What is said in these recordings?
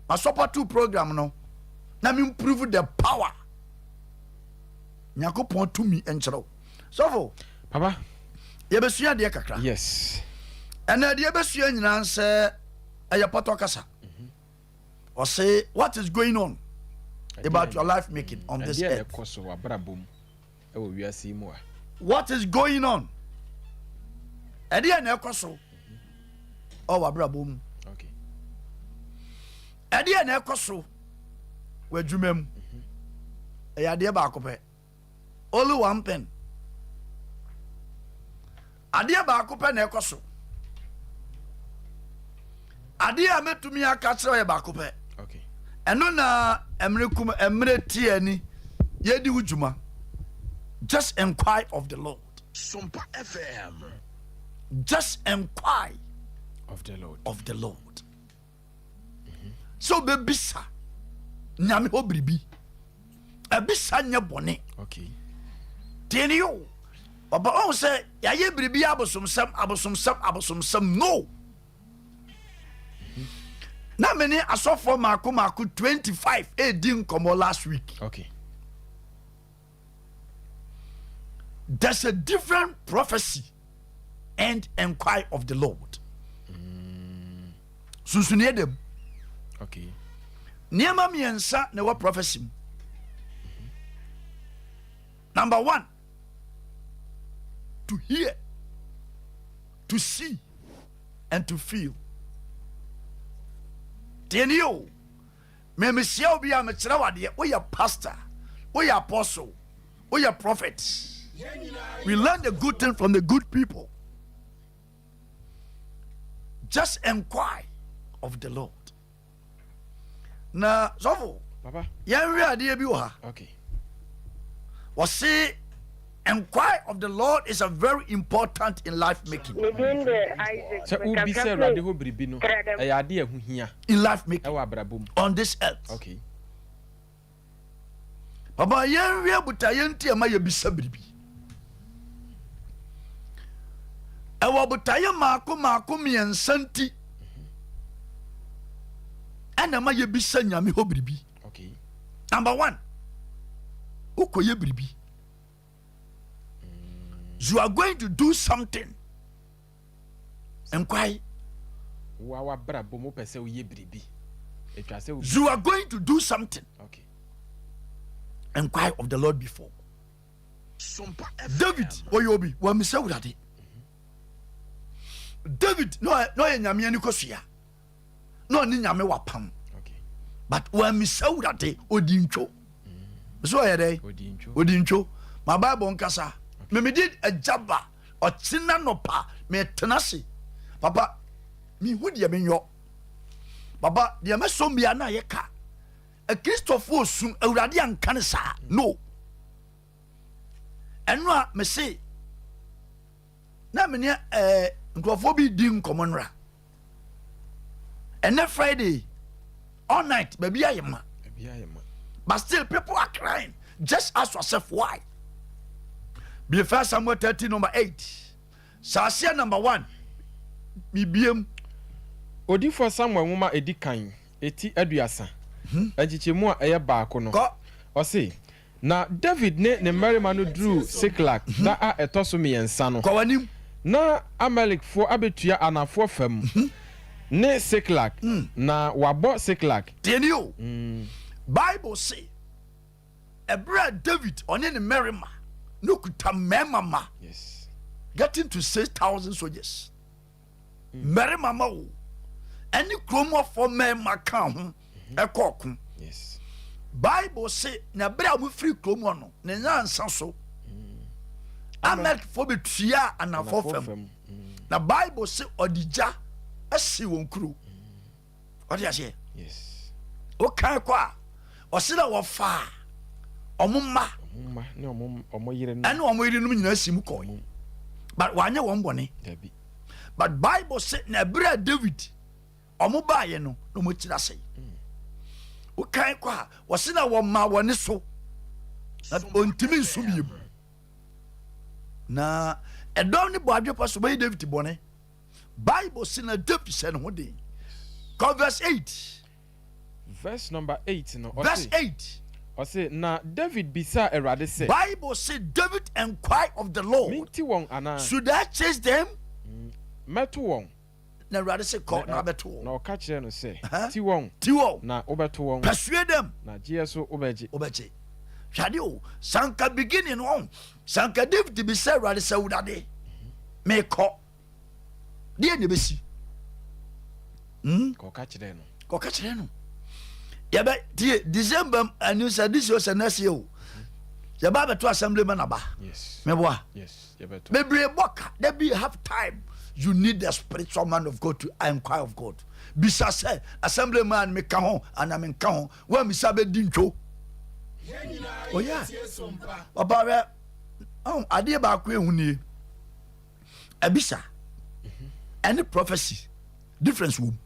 Ma support program no na me improve the power. Nyankopɔn tumi nkyerɛ wo. Sɔfo. Papa. Yɛbɛsua adeɛ kakra. Yes. Ɛnɛ deɛ yɛbɛsua nyinaa sɛ ɛyɛ pɔtɔ kasa. Ɔse what is going on about your life making on this earth. Ɛdeɛ ɛkɔ so w'abrabɔ mu ɛwɔ wiase yi mu a. What is going on? Ɛdeɛ na ɛkɔ so ɔ w'abrabɔ mu. Okay. Ɛdeɛ na ɛkɔ so w'adwuma mu. Ɛyɛ adeɛ baako pɛ. Only one thing. Adeɛ baako pɛ na ɛkɔ so. Adeɛ a mɛtumi aka kyerɛ yɛ baako pɛ. Okay. Ɛno na mmerɛ kum mmerɛ tie ni yɛdi wo dwuma. Just inquire of the Lord. Sompa FM. Just inquire Of the Lord. Of the Lord. Sɛ wobɛbisa Nyame hɔ biribi, ɛbisa nyɛ bɔne. Tie ne yo. Ɔba ɔhu sɛ yɛayɛ biribi abosomsɛm, abosomsɛm, abosomsɛm. No. Na me ne asɔfoɔ maako maako 25 ɛredi nkɔmmɔ last week. There's a different prophecy and inquire of the Lord. Sunsunie dɛm. Nneɛma mmiɛnsa na ɛwɔ prophecy mu. Number one, to hear, to see, and to feel. Tie ni o, mɛmɛsia obi a mekyerɛ wadeɛ, woyɛ pastor, woyɛ apostle, woyɛ prophet. We learn the good thing from the good people. Just inquire of the Lord. Na sɔfo, Papa. Yɛnhwɛ adeɛ bi wɔ ha. Wɔse inquire of the Lord is a very important in life making. Me din de Isaac. Sɛ wobisa Awurade hɔ biribi no, ɛyɛ ade a ɛho hia in life making ɛwɔ abrabɔ mu. On this earth. Papa, yɛnhwɛ botaeɛ nti ɛma yɛbisa biribi. Ɛwɔ botaeɛ maako maako mmiɛnsa nti ɛna ɛma yɛbisa Nyame hɔ biribi. Number one, wokɔyɛ biribi. You are going to do something. Nkwae. Wo a w'abrabɔ mu wopɛ sɛ woyɛ biribi. Atwa sɛ wobisa. You are going to do something. Inquire of the Lord before. Sompa FM. David ɔyɛ obi wamisa Awurade. David na ɔyɛ Nyame ani kɔsua na ɔne Nyame wapam. But wamisa Awurade, ɔdi ntwo. So ɔyɛ dɛ? Ɔdi ntwo. Ɔdi ntwo. Ma Bible nkasa. Memedi agya ba ɔkyena nɔpa metena ase. Papa, mehu deɛ menyɔ. Papa, deɛ mɛsɔ mmea na ayɛ ka. Akristofoɔ sum Awurade anka ne saa. No. Ɛno a mese na mene nkurɔfoɔ bi di nkɔmmɔ nora. Ɛnɛ Friday all night baabi ayɛ ma. Baabi ayɛ ma. But still people are crying. Just ask yourself why. Be First Samuel 30 number 8. Saaseɛ number 1. Bibiem. Odiyifoɔ Samuel nwoma a ɛdi kan, eti 30, nkyekyɛmu a ɛyɛ 1 no, Kɔ. Ɔse, na David ne ne mmarima no duruu Siklag da a ɛtɔ so 3 no, Kɔ w'anim. Na Amalekfoɔ abɛtua anafoɔ fam ne Siklag, na wɔabɔ Siklag. Tie ni o. Bible se, ɛberɛ a David ɔne ne mmarima no kuta mmarima ma getting to 6,000 soldiers. Mmarima ma o. Ɛne kurom hɔfoɔ mmarima ka ho ɛkɔ ɔko. Bible se na ɛberɛ a wɔfiri kurom hɔ no, ne nyansa so, Amalekfoɔ bɛtua anafoɔ fam. Na Bible se ɔde gya asi wɔn kuro. Ɔde aseɛ. Wokan kɔ a, ɔse na wɔfaa ɔmo mma Ɔmo mma ne ɔmo yerenom. Ɛne ɔmo yerenom nyinaa si mu kɔe. But wanyɛ wɔn bɔne. Dabi. But Bible se na ɛberɛ a David ɔmo baeɛ no, na ɔmo akyiri asɛe. Wokan kɔ a, wɔse na wɔma wɔne so. Na ɔntumi nso biem. Na ɛdɔm ne bɔ adwepa so bɛyɛ David bɔne. Bible se na David hyɛ ne ho den. Kɔ verse 8. Verse number 8 no, Verse ɔse, 8. Ɔse, na David bisaa Awurade sɛ. Bible se David enquire of the Lord. Menti wɔn anaa? Should I chase them? Mɛto wɔn. Na Awurade se kɔ na abɛto wɔn. Na ɔka kyerɛɛ no sɛ, Ti wɔn. Ti wɔn. Na wobɛto wɔn. Persuade them. Na gyeɛ so wobɛgye. Wobɛgye. Hwɛ ade o, sanka beginning no ɔn, sanka David bisa Awurade sɛ, Awurade, mekɔ. Deɛ na ɛbɛsi? Kɔka kyerɛ no. Kɔka kyerɛ no. Yɛbɛ tie December ani sɛ this year sɛ next year o. Yɛba abɛto assembly man aba. Yes. Meboa. Yes, yɛbɛto. Bebree bɔ ka. Da bi have time. You need the spiritual man of God to inquire of God. Bisa sɛ assembly man meka ho anaa menka ho. Woammisa bɛdi ntwo. Oh yeah. Papa hwɛ, adeɛ baako ehu nie. Abisa ɛne prophecy difference wom.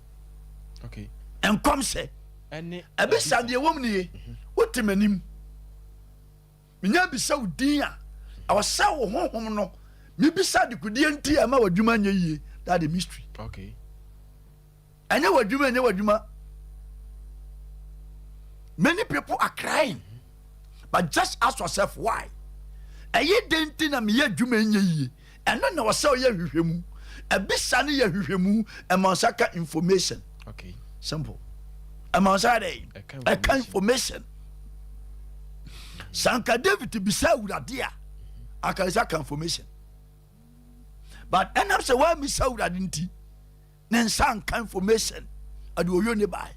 Okay. Nkɔm sɛ abisa deɛ wɔm nie. Wote m'anim. Menya bisa wo din a ɛwɔ sɛ wo honhom no mebisa dekodeɛ nti a ɛma w'adwuma nyɛ yie. That the mystery. Okay. Ɛnyɛ w'adwuma, ɛnyɛ w'adwuma. Many people are crying, but just ask yourself why. Ɛyɛ dɛn nti na meyɛ adwuma nyɛ yie? Ɛno na ɔsɛ ɔyɛ hwehwɛmu. Ɛbisa no yɛ hwehwɛmu, ɛma nsa ka information. Okay. Simple. Ɛma nsa dɛ ɛka information. Sanka David bisa Awurade a, anka nsa ka information. But ɛnam sɛ wɔamisa Awurade nti, ne nsa nka information, ɔde oyo ne bae.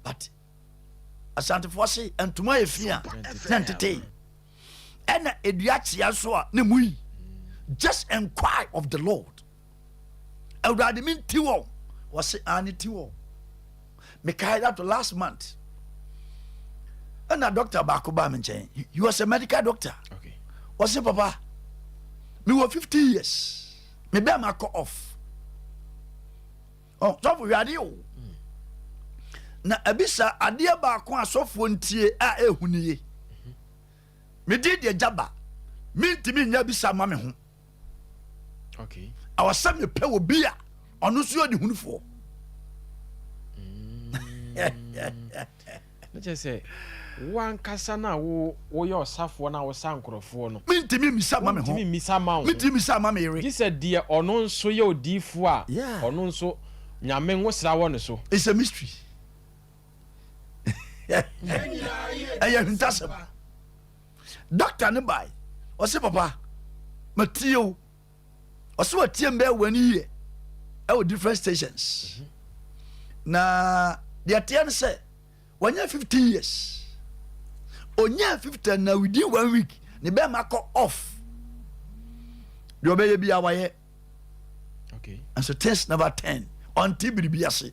But Asantefoɔ se ntoma yɛ fi a na ntete, ɛna edua kyea nso a ne mu yi. Just inquire of the Lord. Awurade mi nti wɔn, wɔse ane ti wɔn. Mekae that last month ɛna doctor baako baa me nkyɛn. He was a medical doctor. Ɔse, papa, mewɔ 50 years, me bɛɛ ma kɔ off. Ɔ sɔfo, hwɛ adeɛ o. Na ebisa adeɛ baako a sɔfoɔ ntie a ehu nie. Mede deɛ gyaba mentumi nya bisa ma me ho. Ɛwɔ sɛ mepɛ wɔ bi a ɔno nso yɛ ɔdehunufoɔ. Ne kyerɛ sɛ wo ankasa no a wo woyɛ ɔsafoɔ no a wosa nkurɔfoɔ no, mentumi mmisa ma me ho. Wontumi mmisa ma wo ho. Mentumi mmisa ma me yere. Gye sɛ deɛ ɔno nso yɛ odiyifoɔ a ɔno nso Nyame nwosra wɔ ne so. It's a mystery. Ɛyɛ ahintasɛm. Doctor ne bae, ɔse, papa, matie o. Ɔse watie m bɛyɛ one year ɛwɔ different stations. Na deɛ teɛ no sɛ wanya 50 years, ɔnya 50 na within one week ne bɛrima kɔ off. Deɛ ɔbɛyɛ bi a wayɛ and so things never turn. Ɔnte biribi ase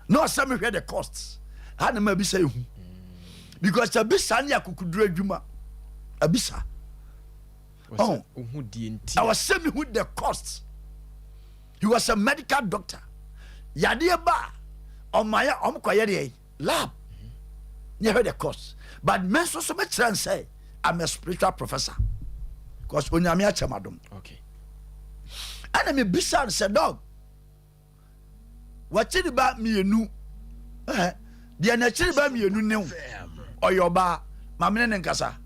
na ɔsɛ mehwɛ the costs ha na ma bisa ehu, because abisa ne akokoduro adwuma abisa. Oh, ɛwɔ sɛ mehu the cost. He was a medical doctor. Yadeɛ ba a ɔmayɛ ɔmkɔyɛ deɛ lab ne yɛhwɛ the cost, but me nso so mɛkyerɛ n sɛ I'm a spiritual professor because Onyame akyɛ madom. Ɛna mebisa no sɛ, doc, wakyiri ba mmienu, deɛ n'akyiri ba mmienu ne wo ɔyɛ ɔbaa, maame ne ne nkasa.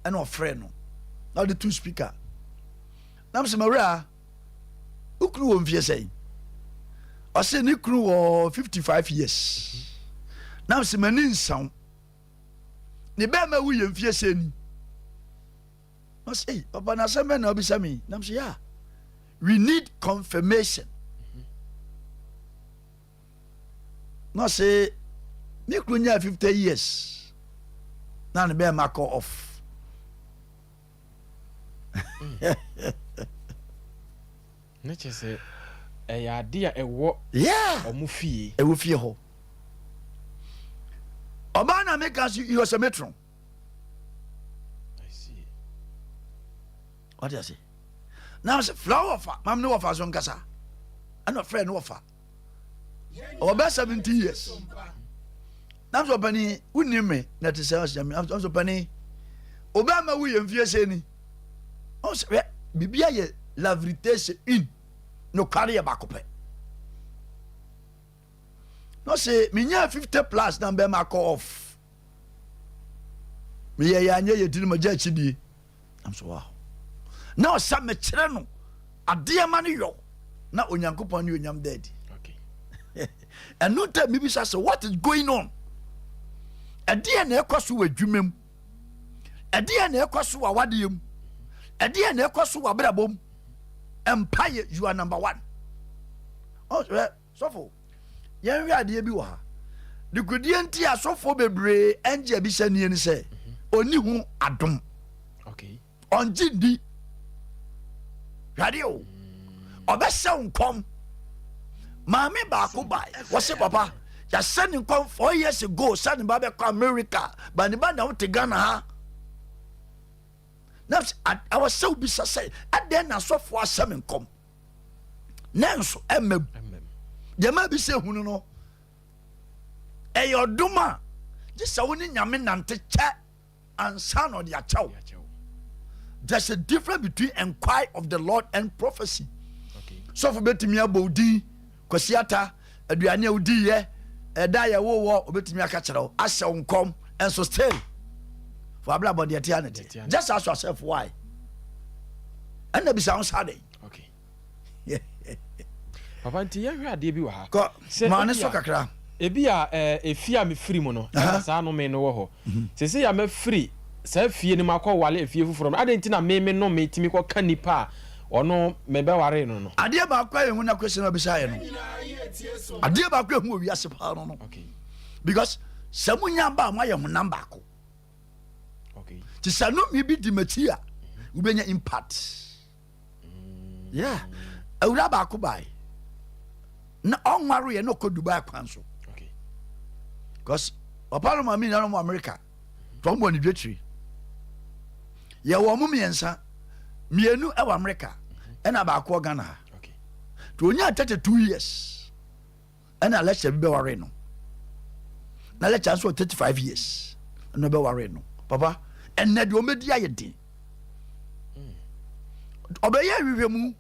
Ɛna ɔfrɛ no na ɔde to speaker nam sɛ, mawura, wo kunu wɔ mfie sɛn? Ɔsɛ ne kunu wɔ 55 years. Nam sɛ m'ani nsaw ne bɛrima wu yɛ mfie sɛ ni. Ɔsɛ, ei papa, na asɛm bɛn na ɔbisa mi? Nam sɛ, yeah, we need confirmation. Na ɔsɛ ne kunu nyaa 50 years na ne bɛrima kɔ off. Ne kyerɛ sɛ ɛyɛ ade a ɛwɔ ɔmo fie. Ɛwɔ fie hɔ. Ɔbaa na meka so, he was a matron. I see. Wate ase? Na sɛ fla wɔfa mam ne wɔfa so nkasa, ɛna ɔfrɛ ne wɔfa, ɔwɔ bɛ 70 years. Nam sɛ, ɔpani, wonim me na ɛte sɛ ɔsɛ me. Nam sɛ, ɔpani, ɔbɛma wo yɛ mfie sɛ ni. Ɔsɛ hwɛ, biribi ayɛ, la vérité c'est une, nokware yɛ baako pɛ. Na ɔse menyaa 50 plus na mbɛma akɔ off. Meyɛ yɛ anyɛ yɛ ti no magya akyidie. I'm so wow. Na ɔsa mekyerɛ no adeɛ ma no yɔ na Onyankopɔn ne onyam da adi. Ɛno nta mebisa sɛ, what is going on? Ɛdeɛ na ɛkɔ so wɔ adwuma mu, ɛdeɛ na ɛkɔ so wɔ awadeɛ mu, ɛdeɛ na ɛkɔ so wɔ abrabɔ mu? Mpaeɛ, you are number one. Ɔ sɔfo, yɛnhwɛ adeɛ bi wɔ ha. Dekodeɛ nti asɔfoɔ bebree ɛngye abisa nie ne sɛ ɔni ho adom, ɔngye ndi. Hwadeɛ o, ɔbɛhyɛ wo nkɔm. Maame baako bae, wɔse papa, yɛahyɛ ne nkɔm 4 years ago sɛ ne ba bɛkɔ America, ba ne ba na wote Ghana ha. Na awɔ sɛ wobisa sɛ adɛn na asɔfoɔ ahyɛ me nkɔm nanso ɛmmam? Deɛ ma bi sɛ hunu no ɛyɛ ɔdom a gye sɛ wo ne Nyame nante kyɛ ansa na ɔde akyɛw. There's a difference between inquire of the Lord and prophecy. Sɔfo bɛtumi abɔ wo din, Kwasi Ata, aduane a wodiiɛ, ɛda a yɛwowɔ, obɛtumi aka kyerɛ wo ahyɛ wo nkɔm, ɛnso still fo abrabɔ deɛ tea ne te. Just ask yourself why. Ɛna bisa wo sa de. Papa, nti yɛhwɛ adeɛ bi wɔ ha. Kɔ maa ne so kakra. Ebi a efi a mefiri mu no, ɛna saa nnome no wɔ hɔ. Seesei a mafiri saa fie no mu akɔwale efie foforɔ no, adɛn nti na me me nnome tumi kɔka nipa a ɔno mebɛwaree no no? Adeɛ baako a ɛhu na question a ɔbisaeɛ no, adeɛ baako a ɛhu wɔ wiase paa no, because sɛ monya ba a, moayɛ honam baako. Nti sɛ nnome bi di m'akyi a, wobɛnya impact. Yeah, awura baako bae na ɔnwareɛ na ɔkɔ Dubai kwan so because papa no maame nyinaa no wɔ America, tɔn bɔ ne dwetiri. Yɛwɔ ɔmo mmiɛnsa, mmienu ɛwɔ America ɛna baako wɔ Ghana ha. Nti onyaa 32 years ɛna lecturer bi bɛware no, na lecturer nso wɔ 35 years ɛna ɔbɛware no. Papa, ɛnɛ deɛ ɔmɛdi ayɛ den. Ɔbɛyɛ ahwehwɛ mu,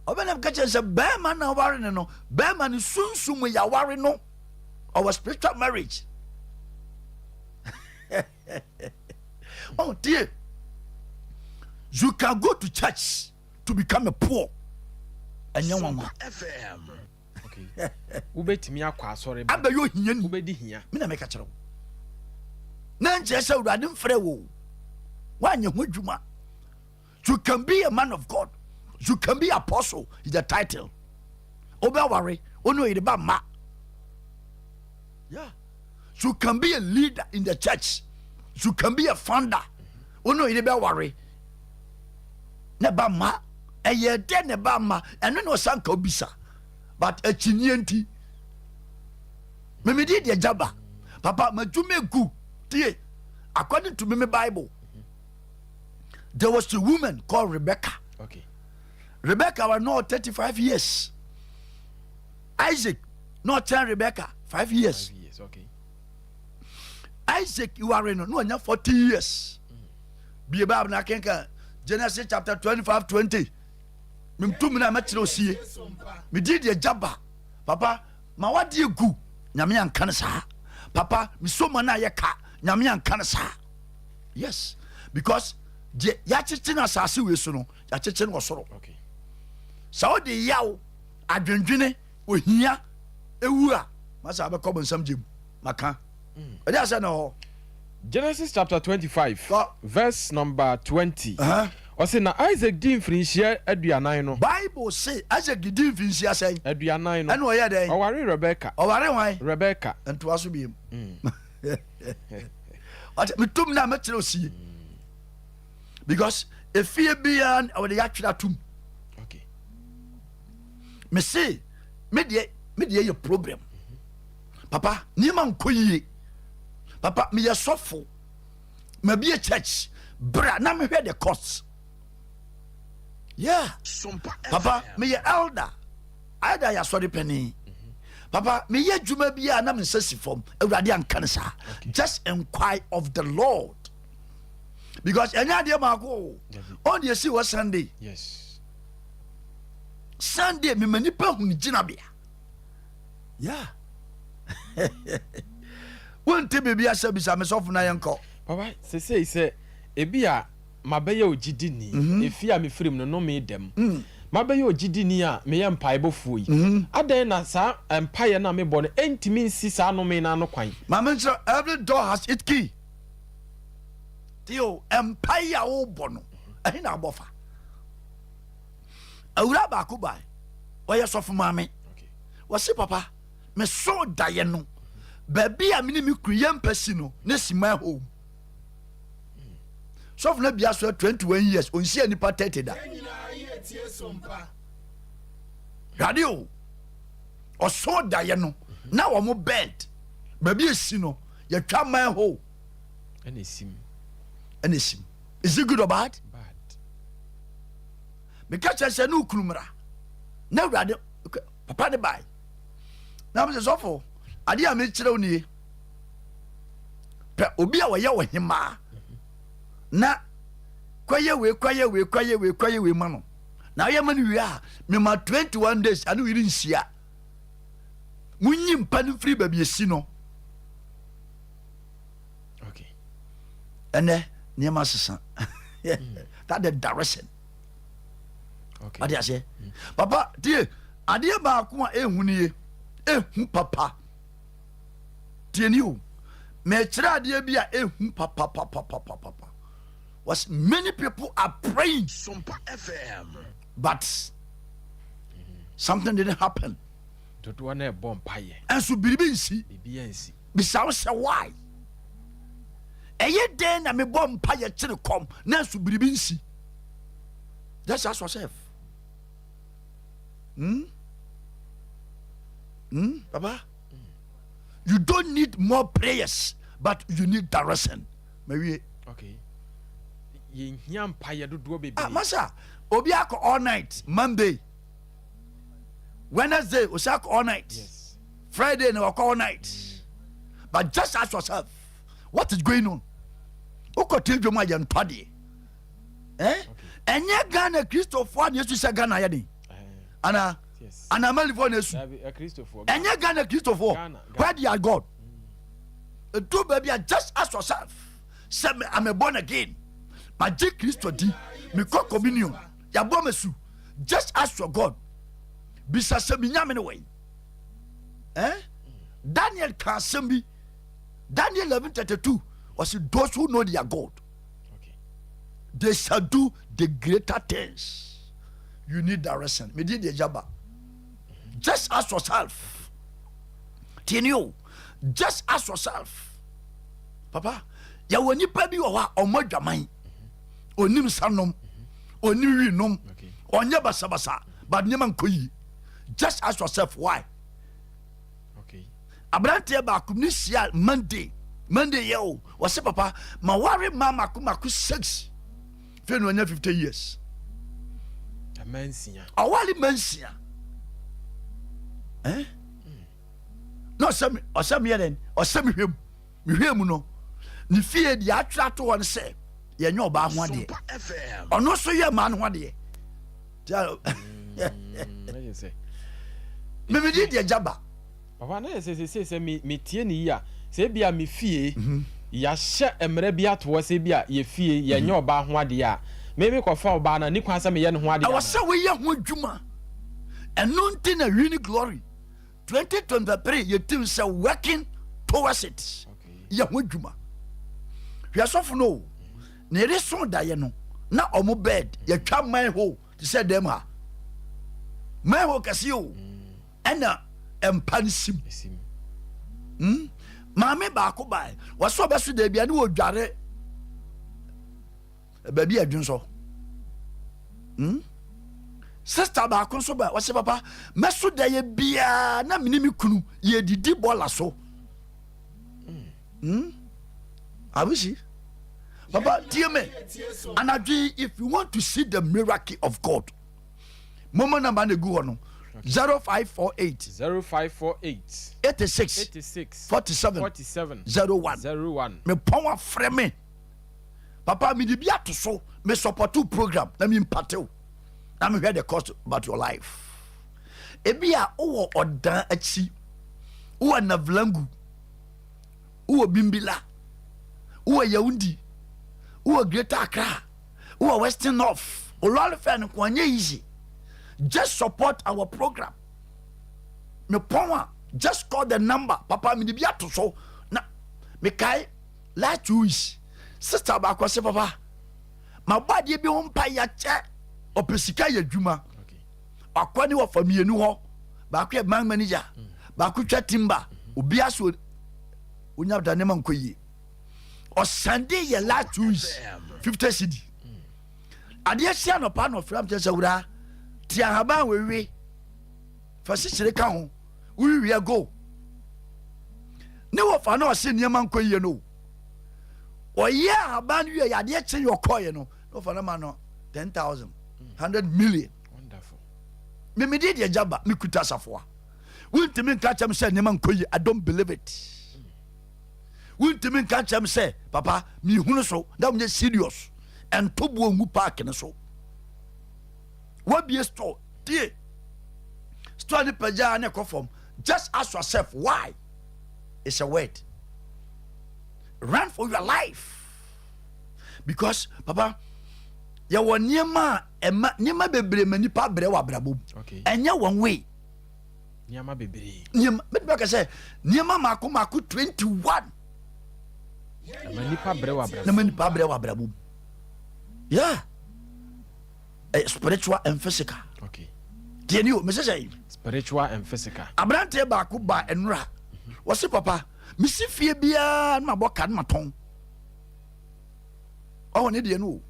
ɔbɛnam ka kyerɛ sɛ bɛrima na ɔware no, bɛrima no sunsum yɛaware no, ɔwɔ spiritual marriage. Oh dear, you can go to church to become a poor. Ɛnyɛ nwanwa. Wobɛtumi akɔ asɔre ba abɛyɛ ohiani. Wobɛdi hia. Me na meka kyerɛ wo na nkyerɛ sɛ Awurade mfrɛ wo, woanyɛ ho adwuma. You can be a man of God, you can be apostle, is the title. Wobɛware, wo ne ɔyere ba mma. Yeah, you can be a leader in the church, you can be a founder, wo ne ɔyere bɛware ne ba mma. Ɛyɛ dɛ ne ba mma, ɛno na ɔsan ka obisa, but akyinnye nti memedi deɛ gya ba. Papa, madwuma egu. Tie, according to me Bible, there was a woman called Rebecca. Rebecca was not 35 years. Isaac not 10, Rebecca 5 years. 5 years, okay. Isaac ware no na ɔnya 40 years. Bie Bible na kenka Genesis chapter 25 20. Memtum na mɛkyerɛ osie medi deɛ gya ba. Papa, ma wadeɛ gu, Nyame anka no saa. Papa, mesoma no a yɛka, Nyame anka no saa. Yes, because deɛ yɛakyekye no asase wei so no, yɛakyekye no wɔ soro. Sɛ wode yaw, adwendwene, ohia ewu a, masa wobɛkɔ bonsam gyem. Maka ɛde asɛ na hɔ. Genesis chapter 25 Kɔ. verse number 20. Ɔse na Isaac dii mfirinhyia 40 no. Bible se Isaac di mfinhyia sɛn? 40 no. Ɛna ɔyɛ dɛn? Ɔwaree Rebeka. Ɔware hwan? Rebeka. Ntoa so biem. Ɔte metum na mɛkyerɛ osie because efie biara ɔde yɛatwerɛ atum. Mese me deɛ yɛ problem. Papa, nneɛma nkɔ yie. Papa, meyɛ sɔfo, mabie church bra na mehwɛ the cost. Yeah, papa, meyɛ elder, elder yɛ asɔre panin. Papa, meyɛ adwuma bi a na me nsa si fam. Awurade anka no saa. Just inquire of the Lord because ɛnyɛ adeɛ maako o. Ɔn deɛ si wɔ Sunday. Sunday mema nipa hu ne gyinabea. Yeah. Wonte biribi asɛ bisa me sɔfo na yɛnkɔ. Papa, sesei sɛ ebi a mabɛyɛ ogyidini, efie a mefiri mu no nnome da mu. Mabɛyɛ ogyidini a meyɛ mpaebɔfoɔ yi, adɛn na saa mpaeɛ no a mebɔ no ɛntumi nsi saa nnome no ano kwan? Ma menkyerɛ, every door has its key. Tie o, mpaeɛ a wobɔ no, ɛhe na abɔ fa? Awura baako bae, ɔyɛ sɔfo maame. Wɔse papa, mesoo daeɛ no, baabi a me ne me kunu yɛ mpa si no, ne si my home. Sɔfo no abia so 21 years, ɔnhyia nipa 30 da. Hwade o, ɔsoo daeɛ no, na wɔn bed, baabi esi no, yɛtwa my home. Ɛna esim. Ɛna esim. Is it good or bad? Bad. Meka kyerɛ sɛ ne okunu mmra. Na awurade papa ne bae. Na mesɛ sɔfo, adeɛ a mekyerɛ wo nie. Pɛ obi a ɔyɛ ɔhemaa na kɔyɛ wei kɔyɛ wei kɔyɛ wei kɔyɛ wei ma no. Na ɔyɛ ma no wie a, mema 21 days ane oyere nhyia. Munyi mpa no mfiri baabi esi no. Okay. Ɛnɛ nneɛma sesa. That the direction. Okay. Ade aseɛ. Papa tie adeɛ baako a ehu nie ehu papa. Tie ni o. Mɛkyerɛ adeɛ bi a ehu papa papa papa papa. Was many people are praying. Sompa FM. But something didn't happen. Dodoɔ na ɛbɔ mpaeɛ. Ɛnso biribi nsi. Biribi ansi. Bisa wo sɛ why? Ɛyɛ dɛn na mebɔ mpa yɛ kyere kɔm nanso biribi nsi? Just ask yourself. Hmm? Hmm? Papa? You don't need more prayers, but you need direction. Mawie. Okay. Yɛnhia mpaeɛ dodoɔ bebree. Ah, masa, obi akɔ all night, Monday. Wednesday, osi akɔ all night. Yes. Friday, na wakɔ all night. But just ask yourself, what is going on? Wokɔ te dwom a yɛntɔ adeɛ. Eh? Ɛnyɛ Ghana Kristofoɔ a na esu sɛ Ghana yɛ den. Ana Yes. ana Amalifoɔ na esu. Dabi, Akristofoɔ. Ɛnyɛ Ghana Kristofoɔ. Ghana, Where they are God. Edu baabi a just ask yourself. Sɛ me I'm a born again. Magye Kristo di. Mekɔ communion. Yɛabɔ me su. Just ask your God. Bisa sɛ me nyame ne wɔ Eh? Daniel ka asɛm bi. Daniel 11:32. Ɔsi those who know their God. Okay. They shall do the greater things. You need direction. Me di deɛ jaba. Just ask yourself. Tieni o. Just ask yourself. Papa, yɛwɔ nipa bi wɔ hɔ a ɔmɔ adwaman. Onim nsa nom. Onim wi nom. Okay. Ɔnyɛ basabasa. But nneɛma nkɔ yie. Just ask yourself why. Okay. Aberanteɛ baako ne hyia Monday. Monday yɛ o. Wɔsɛ papa, ma ware ma mako mako 6. Fei na ɔnya 50 years. Ɛma nsia. Ɔware ma nsia. Eh? Na ɔsɛ me ɔsɛ me yɛ dɛn? Ɔsɛ me hwɛ mu. Mehwɛ mu no, ne fie deɛ atwerɛ ato hɔ no sɛ yɛnyɛ ɔbaa ho adeɛ. Sompa FM. Ɔno nso yɛ mmaa no ho adeɛ. Ɛyɛ sɛ. Memedi deɛ gyaba. Papa na yɛ sɛ sɛ sɛ me metie ne yi a sɛ ebi a me fie yɛahyɛ mmerɛ bi ato hɔ sɛ ebi a yɛ fie yɛnyɛ ɔbaa ho adeɛ a me me kɔfa ɔbaa no a ne kwan sɛ meyɛ ne ho adeɛ Ɛwɔ anaa? sɛ woyɛ ho adwuma. Ɛno nti na Wini Glory 2023 yɛ team sɛ working towards it. Okay. Yɛ ho adwuma. Hwɛ sɔfo no o. Na yɛde so daeɛ no na ɔmo bed yɛtwa man hole te sɛ dɛm ha. Man hole kɛseɛ o. Ɛna mpa no sim. Esim. Maame baako bae. Wɔsɛ ɔbɛso da bia ne wɔdware baabi a adwonsɔ. Sister baako nso ba wɔsɛ papa mɛso daeɛ biara na mene me kunu yɛdidi bɔɔla so. Awusi. Papa tie me. Anadwo yi, if you want to see the miracle of God, momo number na egu hɔ no 0548 0548 86 86 47 47 01. 01. Mepɔn afrɛ me. Papa mede bi ato so me support wo program na me mpatew na mehwɛ the cost about your life. Ebi a wowɔ ɔdan akyi. Wowɔ Navlangu, wowɔ Bimbila, wowɔ Yaoundé, wowɔ Greater Accra, wowɔ Western North. Wo lɔre fare no nko anyɛ easy. Just support our program. Mepɔn a, just call the number. Papa, mede bi ato so. Na mekae last 2 weeks, sister baako sɛ, "Papa, mabɔ adeɛ bi ho mpa yɛakyɛ." Ɔpɛ sika yɛ adwuma. Wakɔ ne wɔfa mmienu hɔ, baako yɛ bank manager, baako twa timber. Obiara so onya da nneɛma nkɔ yie. Ɔsande yɛ last 2 weeks 50 cedi. Adeɛ si anɔpa na ɔfra m kyerɛ sɛ, "Wura te ahaban wewe fa sikyire ka ho, wowiwie go." Ne wɔfa na ɔse nneɛma nkɔ yie no, ɔyɛ ahaban no wie yɛ, adeɛ kye yɛ, ɔkɔɔyɛ no na ɔfa no ma no 10,000, 100 million. Wonderful. Memede deɛ gya ba mekuta asafoa, wontumi nka kyɛm sɛ nneɛma nkɔ yie. I don't believe it. Wontumi nka kyɛm sɛ, papa, mehunu so na wonyɛ serious. Ɛnto boɔ ngu park no so. Wabie store, tie store ne pagyaa ne ɛkɔ fam. Just ask yourself why. It's a word. Run for your life, because papa, yɛwɔ nneɛma a ɛma nneɛma bebree ma nipa brɛ wɔ abrabɔ mu. Ɛnyɛ one way. Nneɛma bebree. Nneɛma mɛtumi aka sɛ nneɛma maako maako 21 ɛma nipa brɛ wɔ abrabɔ. Na ma nipa brɛ wɔ abrabɔ mu, yeah. Spiritual and physical. Tie ni o, mese sɛ Spiritual and physical. Aberanteɛ baako ba nnora, wɔse, "Papa, mesi fie biara na mabɔ ka no matɔn." Ɔwɔ ne deɛ no o.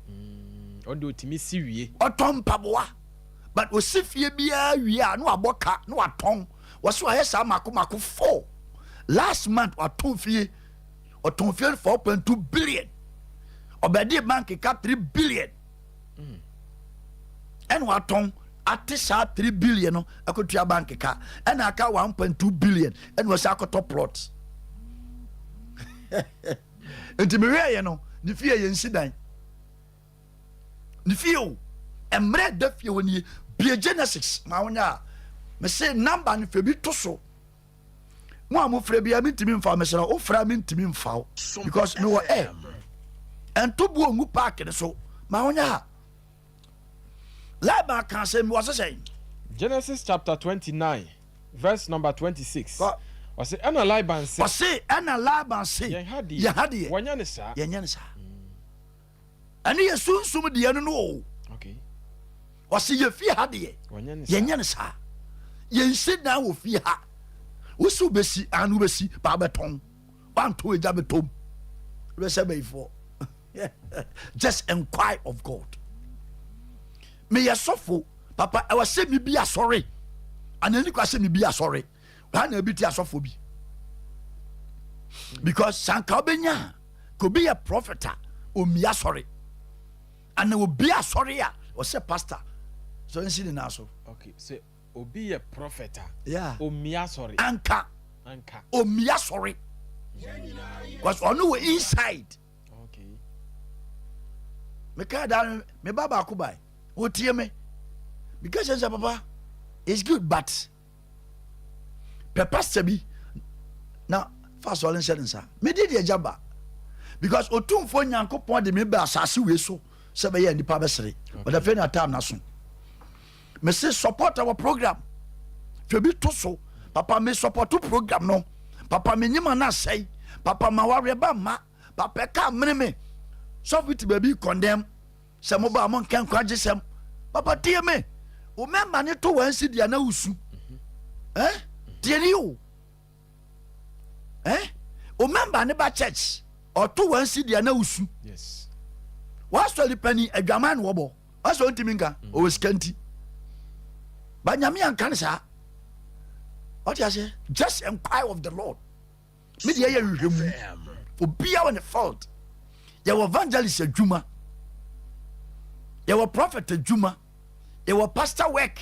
Ɔde otumi si wie. Ɔtɔn mpaboa, but osi fie biara wie a, na wabɔ ka na watɔn. Wɔse wayɛ saa mako mako four. Last month watɔn fie, ɔtɔn fie 4.2 billion. Ɔbɛdi bank ka 3 billion, ɛna watɔn ate saa 3 billion no akɔtua bank ka, ɛna aka 1.2 billion, ɛna wɔsɛ akɔtɔ plot. Nti mehwɛ yɛ no, ne fie yɛ nsi dan ne fie o. Mmerɛ da fie hɔ nie. Bie Genesis ma wonya a, mese number no fɛ bi to so. Mo a mofrɛ bia, mentumi mfa. Mesrɛ, wofrɛ a, mentumi mfa wo because mewɔ ɛ ɛnto boɔ ngu park no so. Ma wonya a, Laban ka sɛ mewɔ sɛ sɛn? Genesis chapter 29 verse number 26. Kɔ. Ɔsɛ ɛna Laban sɛ, Ɔse ɛna Laban se, yɛn ha deɛ, yɛn ha deɛ, wɔnyɛ ne saa. Yɛnyɛ no saa. Ɛne yɛ sunsum deɛ no no o. Ɔse yɛ fie ha deɛ, wɔnyɛ ne saa. Yɛnyɛ no saa. Yɛnsi dan wɔ fie ha. Wosi wobɛsi ano, wobɛsi baa bɛtɔn, wanto agya bɛtɔm, wobɛsɛ bɛyifoɔ. Just inquire of God. Meyɛ sɔfo, papa, ɛwɔ sɛ mebi asɔre ana ani kwa sɛ mebi asɔre ha na ebi te asɔfo bi, because sanka wobɛnya a, ka obi yɛ prophet a omi asɔre ana obi asɔre a ɔsɛ pastor sɛ nsi ne nan so. Okay, sɛ obi yɛ prophet a, omia asɔre. Anka anka omi asɔre because ɔno wɔ inside. Meka da no, me ba baako bae, wɔtie me because sɛ, "Papa, it's good, but pɛ pastor bi na fa asɔre nhyɛ ne nsa." Mede deɛ agya ba because Otumfoɔ Nyankopɔn de me ba asase wei so sɛ bɛyɛ nnipa bɛsere, but afei na time na so. Mese support our program, fɛ bi to so. Papa, me support program no. Papa, menyima no asɛe. Papa, ma wareɛ ba mma. Papa, ɛka mene me sɔfo ti baabi condemn sɛ moba a monka nkwagye sɛm. Papa, tie me, wo mɛma ne to wansi deɛ na wosu. Eh? Tie ni o, eh? Wo mɛmba ne ba church, ɔto wansi deɛ na wosu. Wasɔre pani adwaman na wɔbɔ wasɔ, ntumi nka ɔwɔ sika nti ba Nyame anka ne saa. Ɔte aseɛ? Just inquire of the Lord. Me deɛ, yɛ nhwehwɛ mu, obia wɔ ne fault. Yɛwɔ evangelist adwuma, yɛwɔ prophet adwuma, yɛwɔ pastor work,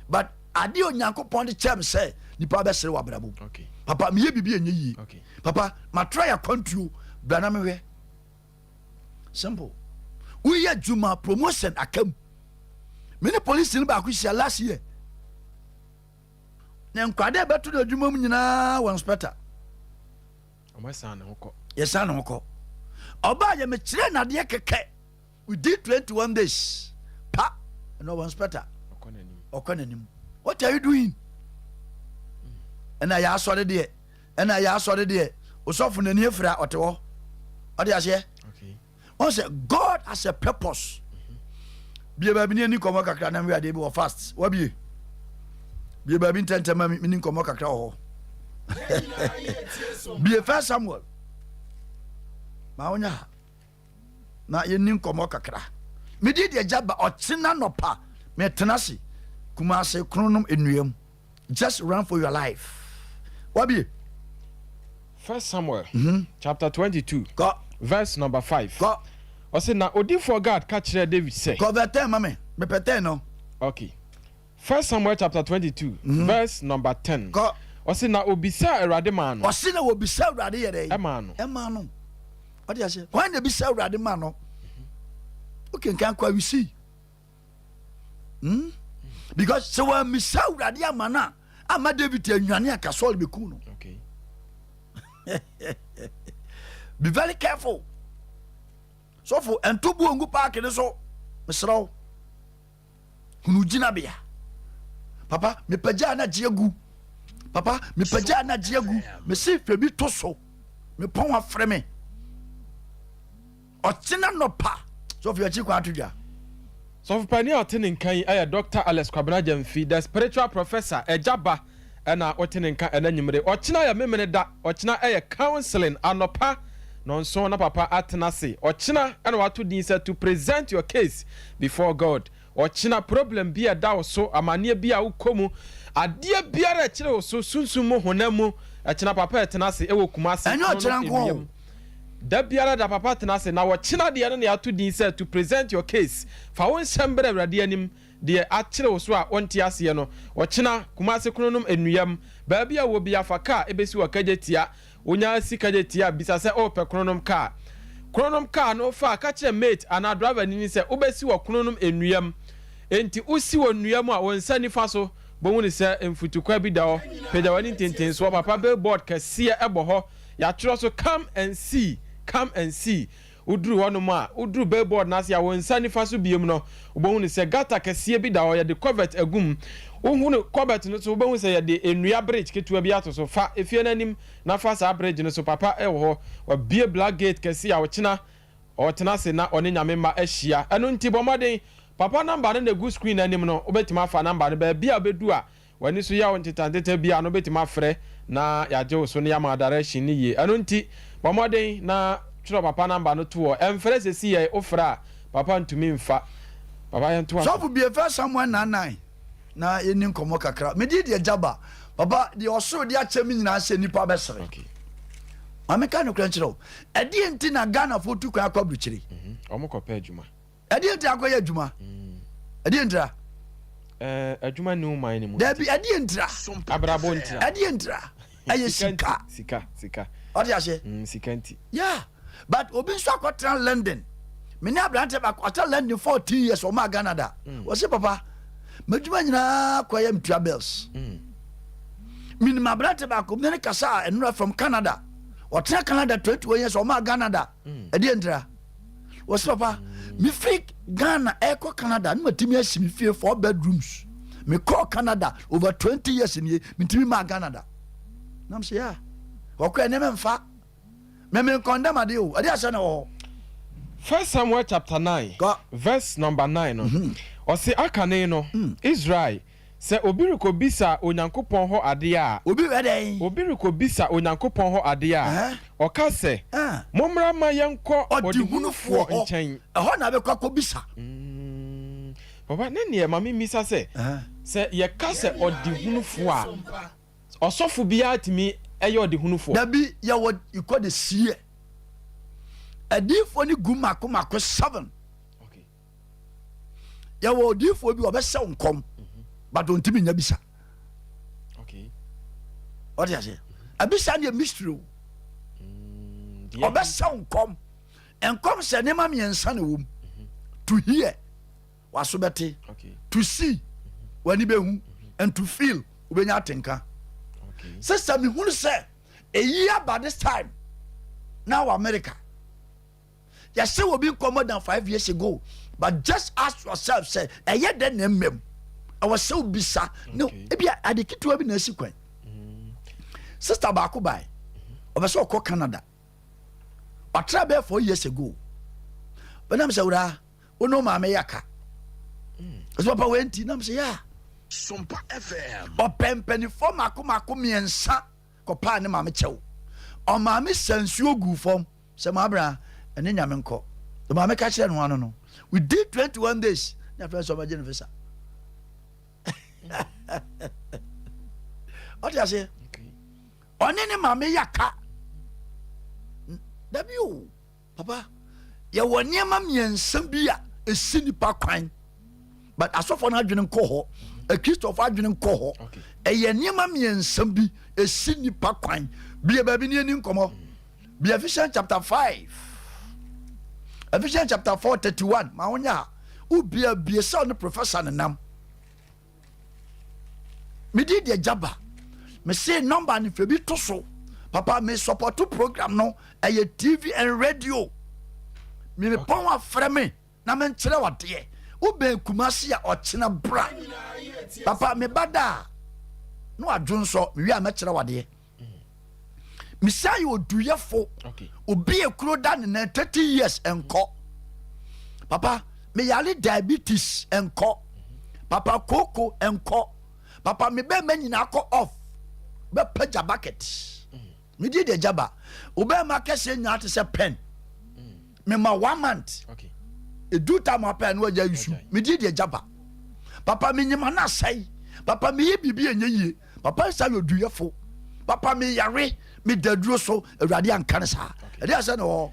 but adeɛ Onyankopɔn de kyɛm sɛ nipa bɛsere wɔ abrabɔ mu. Papa, meyɛ biribi ɛnyɛ yie. Papa, matra yɛ akwantuo bra na mehwɛ. Simple. Woyɛ adwuma, promotion akam. Me ne police no baako hyia last year. Na nkwadaa a ɛbɛto no adwuma mu nyinaa wɔ inspector. Ɔmo ne ho kɔ. Yɛsan ne ho kɔ. Ɔbaa yɛ mekyerɛ nadeɛ kɛkɛ within 21 days pa ɛna ɔwɔ inspector. Ɔkɔ n'anim. Ɔkɔ n'anim. What are you doing? Ɛna yɛ asɔre deɛ, ɛna yɛ asɔre deɛ, osɔfo n'ani efira ɔte hɔ, ɔde aseɛ. Wɔn sɛ God has a purpose. Bie baabi ni ani nkɔmɔ kakra na nwia adeɛ bi wɔ fast. Wabie bie baabi ntɛntɛm ma mi ni nkɔmɔ kakra wɔ hɔ. Bie First Samuel maa wonya ha na yɛni nkɔmɔ kakra. Medi deɛ gya ba ɔkyena nɔpa mɛtena ase Kumase Kronom nnuam. Just run for your life. Wabie. First Samuel chapter 22 kɔ verse number 5. Kɔ. Ɔsɛ na odiifoɔ Gad ka kyerɛɛ David sɛ. Kɔ verse 10 ma me, mepɛ 10 no. Okay. First Samuel chapter 22 verse number 10. Kɔ. Ɔsɛ na obisaa Awurade maa no. Ɔse na wɔbisa Awurade yɛ dɛ? Ɛmaa no. Ɛmaa no. Ɔde aseɛ, hwan na ebisa Awurade ma no? Wokenkan kɔ a, you see, Because sɛ wɔamisa Awurade ama no a, ama David anwane anka Saul bɛku no. Be very careful. Sɔfo, ɛnto bu ongu paaki no so. Mesrɛ wo, hunu gyinabea. Papa, mepagya na gye agu. Papa, mepagya na gye agu. Mese fɛ bi to so. Mepɔn afrɛ me ɔkyena nɔpa. Sɔfo, yɛkyi kwan ato dwa. Sɔfopani a ɔte ne nka yi yɛ Dr. Alex Kwabena Gyamfi, the spiritual professor, ɛgya ba ɛna ɔte ne nka ɛna nwumere. Ɔkyena yɛ memene da, ɔkyena ɛyɛ counseling anɔpa nɔnson na papa atena ase. Ɔkyena ɛna wato din sɛ "To present your case before God". Ɔkyena problem bi a ɛda wo so, amanneɛ bi a wokɔ mu, adeɛ biara a ɛkyerɛ wo so, sunsum mu, honam mu, ɛkyena papa ɛtena ase ɛwɔ Kumase. Ɛnyɛ ɔkyena nko o. Da biara da papa tena ase, na wɔkyena deɛ no na yɛato din sɛ "To present your case". Fa wo nsɛm brɛ Awurade anim, deɛ akyere wo so a wɔnte aseɛ no. Ɔkyena Kumase Kronom Nnuam, baabi a wɔ bi afa kaa ɛbɛsi wɔ Kagye Tia. Wonya si Kagye Tia, bisa sɛ ɔrepɛ Kronom kaa. Kronom kaa no fa ka kyerɛ mate anaa driver nini sɛ wobɛsi wɔ Kronom Nnuam. Enti wosi wɔ nnua mu a, wo nsa nifa so bɛhu ne sɛ mfutukwa bi da hɔ. Pagya w'ani ntentensoɔ papa, billboard kɛseɛ ɛbɔ hɔ, yɛatwerɛ so "Come and see, come and see". Woduru hɔnom a, woduru billboard no ase a, wo nsa nifa so biem no, wobɛhu no sɛ gutter kɛseɛ bi da hɔ, yɛde culvert agu mu. Wohunu culvert no so, wobɛhu sɛ yɛde nnua bridge ketewa bi ato so. Fa efie no anim na fa saa bridge no so. Papa ɛwɔ hɔ, wabie black gate kɛseɛ a ɔkyena ɔtena ase na ɔne Nyame mma ahyia. Ɛno nti bɔ mmɔden. Papa number no na egu screen anim no, wobɛtumi afa number no baabi a wobɛdu a w'ani so yɛ wo ntetanteta bi a no, wobɛtumi afrɛ na yɛagye wo so na yɛama direction no yie. Ɛno nti bɔ mmɔden na twerɛ papa number no to hɔ. Ɛmfrɛ sɛsi yɛ, wofrɛ a papa ntumi mfa. Papa, yɛntoa so. Sɔfo, bie First Samuel 9:9 na yɛni nkɔmmɔ kakra. Mede deɛ gyaba papa deɛ ɔsoro de akyɛ me nyinaa sɛ nnipa bɛsere. Ma meka nokorɛ nkyerɛ wo, ɛdeɛ nti na Ghanafoɔ tu kwan akɔ aburukyire? Ɔmo kɔpɛ adwuma. Ɛdeɛ nti akɔyɛ adwuma? Ɛdeɛ ntira? Adwuma ni wo man no mu. Dabi, ɛdeɛ ntira? Abrabɔ ntira. Ɛdeɛ ntira? Ɛyɛ sika. Sika, sika. Ɔde aseɛ. Sika nti. Yeah, but obi nso akɔtena London. Me ne aberante baako ɔtena London 14 years, ɔmaa Ghana da. Wɔse papa, m'adwuma nyinaa kɔyɛ metua bills. Menim aberante baako mene ne kasa a ɛnora from Canada. Ɔtena Canada 21 years, ɔmaa Ghana da. Ɛdeɛ ntira? Wɔse papa, mefiri Ghana ɛkɔ Canada ne matumi asi me fie four bedrooms. Mekɔɔ Canada over 20 years nie, mentumi maa Ghana da. Nam sɛ yɛ ɔkɔ ɛnɛmɛ mfa mɛmɛ nkɔndɛm adeɛ o, ɛde asɛ na wɔ hɔ. First Samuel chapter 9 Kɔ. verse number 9 no, ɔse akane no, Israel, sɛ obi rekɔbisa Onyankopɔn hɔ adeɛ a, Obi wɛ dɛn? Obi rekɔbisa Onyankopɔn hɔ adeɛ a, ɔka sɛ, "Mommra ma yɛnkɔ ɔdehunufoɔ ɔdehunufoɔ nkyɛn." Ɛhɔ na bɛkɔ akɔbisa. Papa, ne neɛ ma memmisa sɛ, sɛ yɛka sɛ ɔdehunufoɔ a, ɔsɔfo biara tumi ɛyɛ ɔdehunufoɔ? Dabi, yɛwɔ ikɔ de seɛ adiifoɔ ne gu mako mako seven. Yɛwɔ odiifoɔ bi ɔbɛhyɛ wo nkɔm but ɔntumi nya bisa. Ɔde aseɛ, abisa ne yɛ mystery o. Ɔbɛhyɛ wo nkɔm. Nkɔm sɛ nneɛma mmiɛnsa na ɛwɔ mu: to hear, waso bɛte, to see, w'ani bɛhu, and to feel. Wobɛnya atenka. Sister, mehunu sɛ eyi aba this time na wɔ America. Yɛsɛ wɔ bi nkɔ more than 5 years ago, but just ask yourself sɛ ɛyɛ dɛ na mmam ɛwɔ sɛ wobisa no. Ebi ade ketewa bi na asi kwan. Sister baako bae, ɔbɛ sɛ ɔkɔ Canada. Ɔtra bɛyɛ 4 years ago. Bɛnam sɛ wura wo ne wo maame yɛ aka ɛsɛ papa wei nti nam sɛ yɛ a Sompa FM. Ɔpɛ mpanimfoɔ mako mako mmiɛnsa kɔpaa ne maame kyɛw. Ɔmaame sa nsuo gu fam sɛ maabra ɛne Nyame nkɔ. Maame ka kyerɛ no ano no, within 21 days ne afrɛ sɛ ɔbɛgye no visa. Ɔte aseɛ, ɔne ne maame yɛ aka dabi o. Papa, yɛwɔ nneɛma mmiɛnsa bi a ɛsi nipa kwan, but asɔfoɔ no adwene nkɔ hɔ, akristofo adwene nkɔ hɔ. Ɛyɛ nneɛma mmiɛnsa bi ɛsi nipa kwan. Bia baabi ne ani nkɔmmɔ bi, Ephesians chapter 5, Ephesians chapter 4 31. Ma wonya a wobia bie sɛ ɔne professor ne nam mede deɛ gyaba mese number ne fɛ bi to so. Papa, me support program no, ɛyɛ TV and radio. Mepɔn afrɛ me na menkyerɛ wadeɛ. Wobɛn Kumase a, ɔkyena bra. Papa, meba da a na wadwo nsɔ mewie a mɛkyerɛ wadeɛ. Mesa yɛ oduyɛfo. Obi ekuro da ne nan 30 years nkɔ. Papa, meyare diabetes nkɔ. Papa, kooko nkɔ. Papa, me bɛrima nyinaa kɔ off bɛpagya bucket. Medi de gyaba wo bɛrima kɛseɛ nyinaa te sɛ pen. Mema one month, edu time apɛ no agya yusu. Medi de gyaba. Papa, menyima no asɛe. Papa, meyɛ biribi ɛnyɛ yie. Papa, nsa yɛ oduyɛfo. Papa, meyare, meda duro so. Awurade anka no saa. Ɛde asɛ ne wɔ.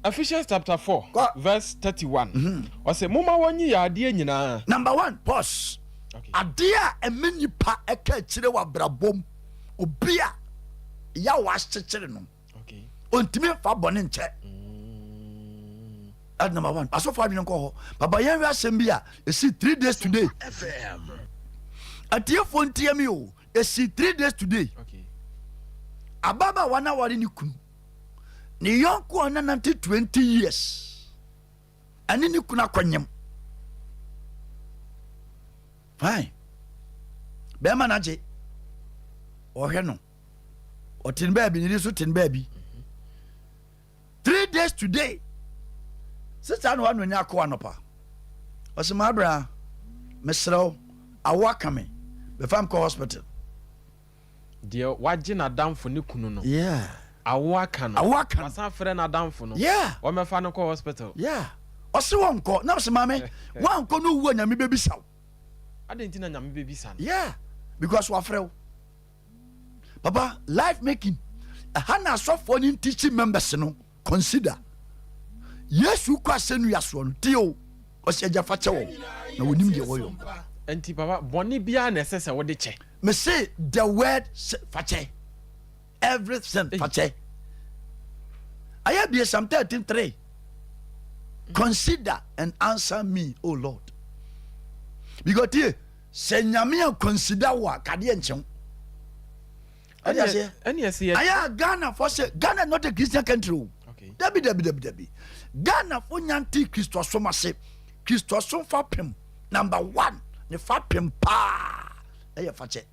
Ephesians chapter 4 Kɔ. verse 31. Ɔsɛ momma wɔnyi yɛ adeɛ nyinaa. Number one, pause. Adeɛ a ɛmɛ nipa ɛka akyire wɔ abrabom, obi a yaw akyekyere no, ɔntumi nfa bɔne nkyɛ. That's number one. Asɔfo adwene nkɔ hɔ. Papa, yɛn hwɛ asɛm bi a esi 3 days today. FM. Atiefoɔ ntie mi o, esi 3 days today. Ababaawa na ware ne kunu, ne yɔnko a ɔnanante 20 years ɛne ne kunu akɔnyam. Fine, bɛrima no agye ɔhwɛ no, ɔte ne baabi, ne de so te ne baabi. 3 days today, sisan na wano nya akɔ anɔpa, ɔsɛ maabra, mesrɛ wo, awo aka me, bɛfa m kɔ hospital. Deɛ wagye n'adamfo ne kunu no. Awo aka no. Awo aka no. Wasan frɛ n'adamfo no. Wɔmɛfa no kɔ hospital. Yeah, ɔse wɔnkɔ na ɔsɛ maame wankɔ no, wu a Nyame bɛbisa wo. Adɛn nti na Nyame bɛbisa no? Yeah, because wafrɛ wo. Papa, life making ɛha na asɔfoɔ ne teaching members no consider. Yesu kɔ asɛnnua soɔ no, tie o, ɔsɛ agya fa kyɛ wɔn na wɔnim deɛ wɔyɔ. Nti papa, bɔne biara na ɛsɛ sɛ wode kyɛ? Mese the word fa kyɛ everything. Fa kyɛ. Ayɛ bie Psalm 13:3. Consider and answer me, O Lord, because tie sɛ Nyame a consider wo a kadeɛ nkyɛw. Ɔde aseɛ. Ɛne ɛsɛ yɛ. Ayɛ a Ghana fo sɛ Ghana not a Christian country o. Dabi, dabi, dabi, dabi. Ghana fo nyante Kristosom ase. Kristosom fa pem number one ne fa pem paa ɛyɛ fakyɛ.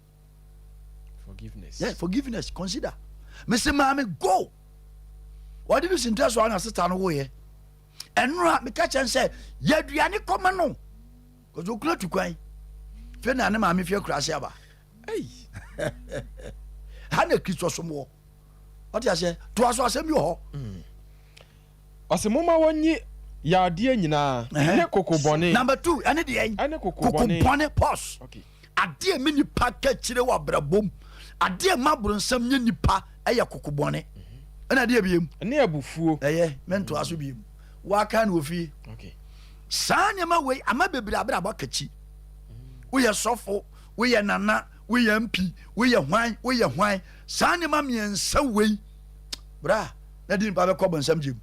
Forgiveness. Yeah, forgiveness. Consider. Mese maame go, wɔde no si ntɛ so a na sister no woyɛ ɛnora. Meka kyɛn sɛ yɛaduane kɔma no kɔsɛ okuna tu kwan fɛ na ne maame fie akura ase aba. Ei. Ha na Kristosom wɔ. Ɔte aseɛ, toa so, asɛm bi wɔ hɔ. Ɔsɛ momma wɔnyi yadeɛ nyinaa ne koko bɔne. Number two, ɛne deɛ? Ɛne koko bɔne. Koko bɔne, pause. Adeɛ mi nipa ka kyerɛ wɔ abrabom, adeɛ ma borɔnsam nye nipa ɛyɛ koko bɔne. Ɛna adeɛ biem? Ne abufuo. Ɛyɛ mɛntoa so biem, waka no wɔ fie. Saa nneɛma wei ama bebree abrabɔ akakyi. Woyɛ sɔfo, woyɛ nana, woyɛ MP, woyɛ hwan, woyɛ hwan, saa nneɛma mmiɛnsa wei bra na di nipa bɛkɔ bɔnsam gyem.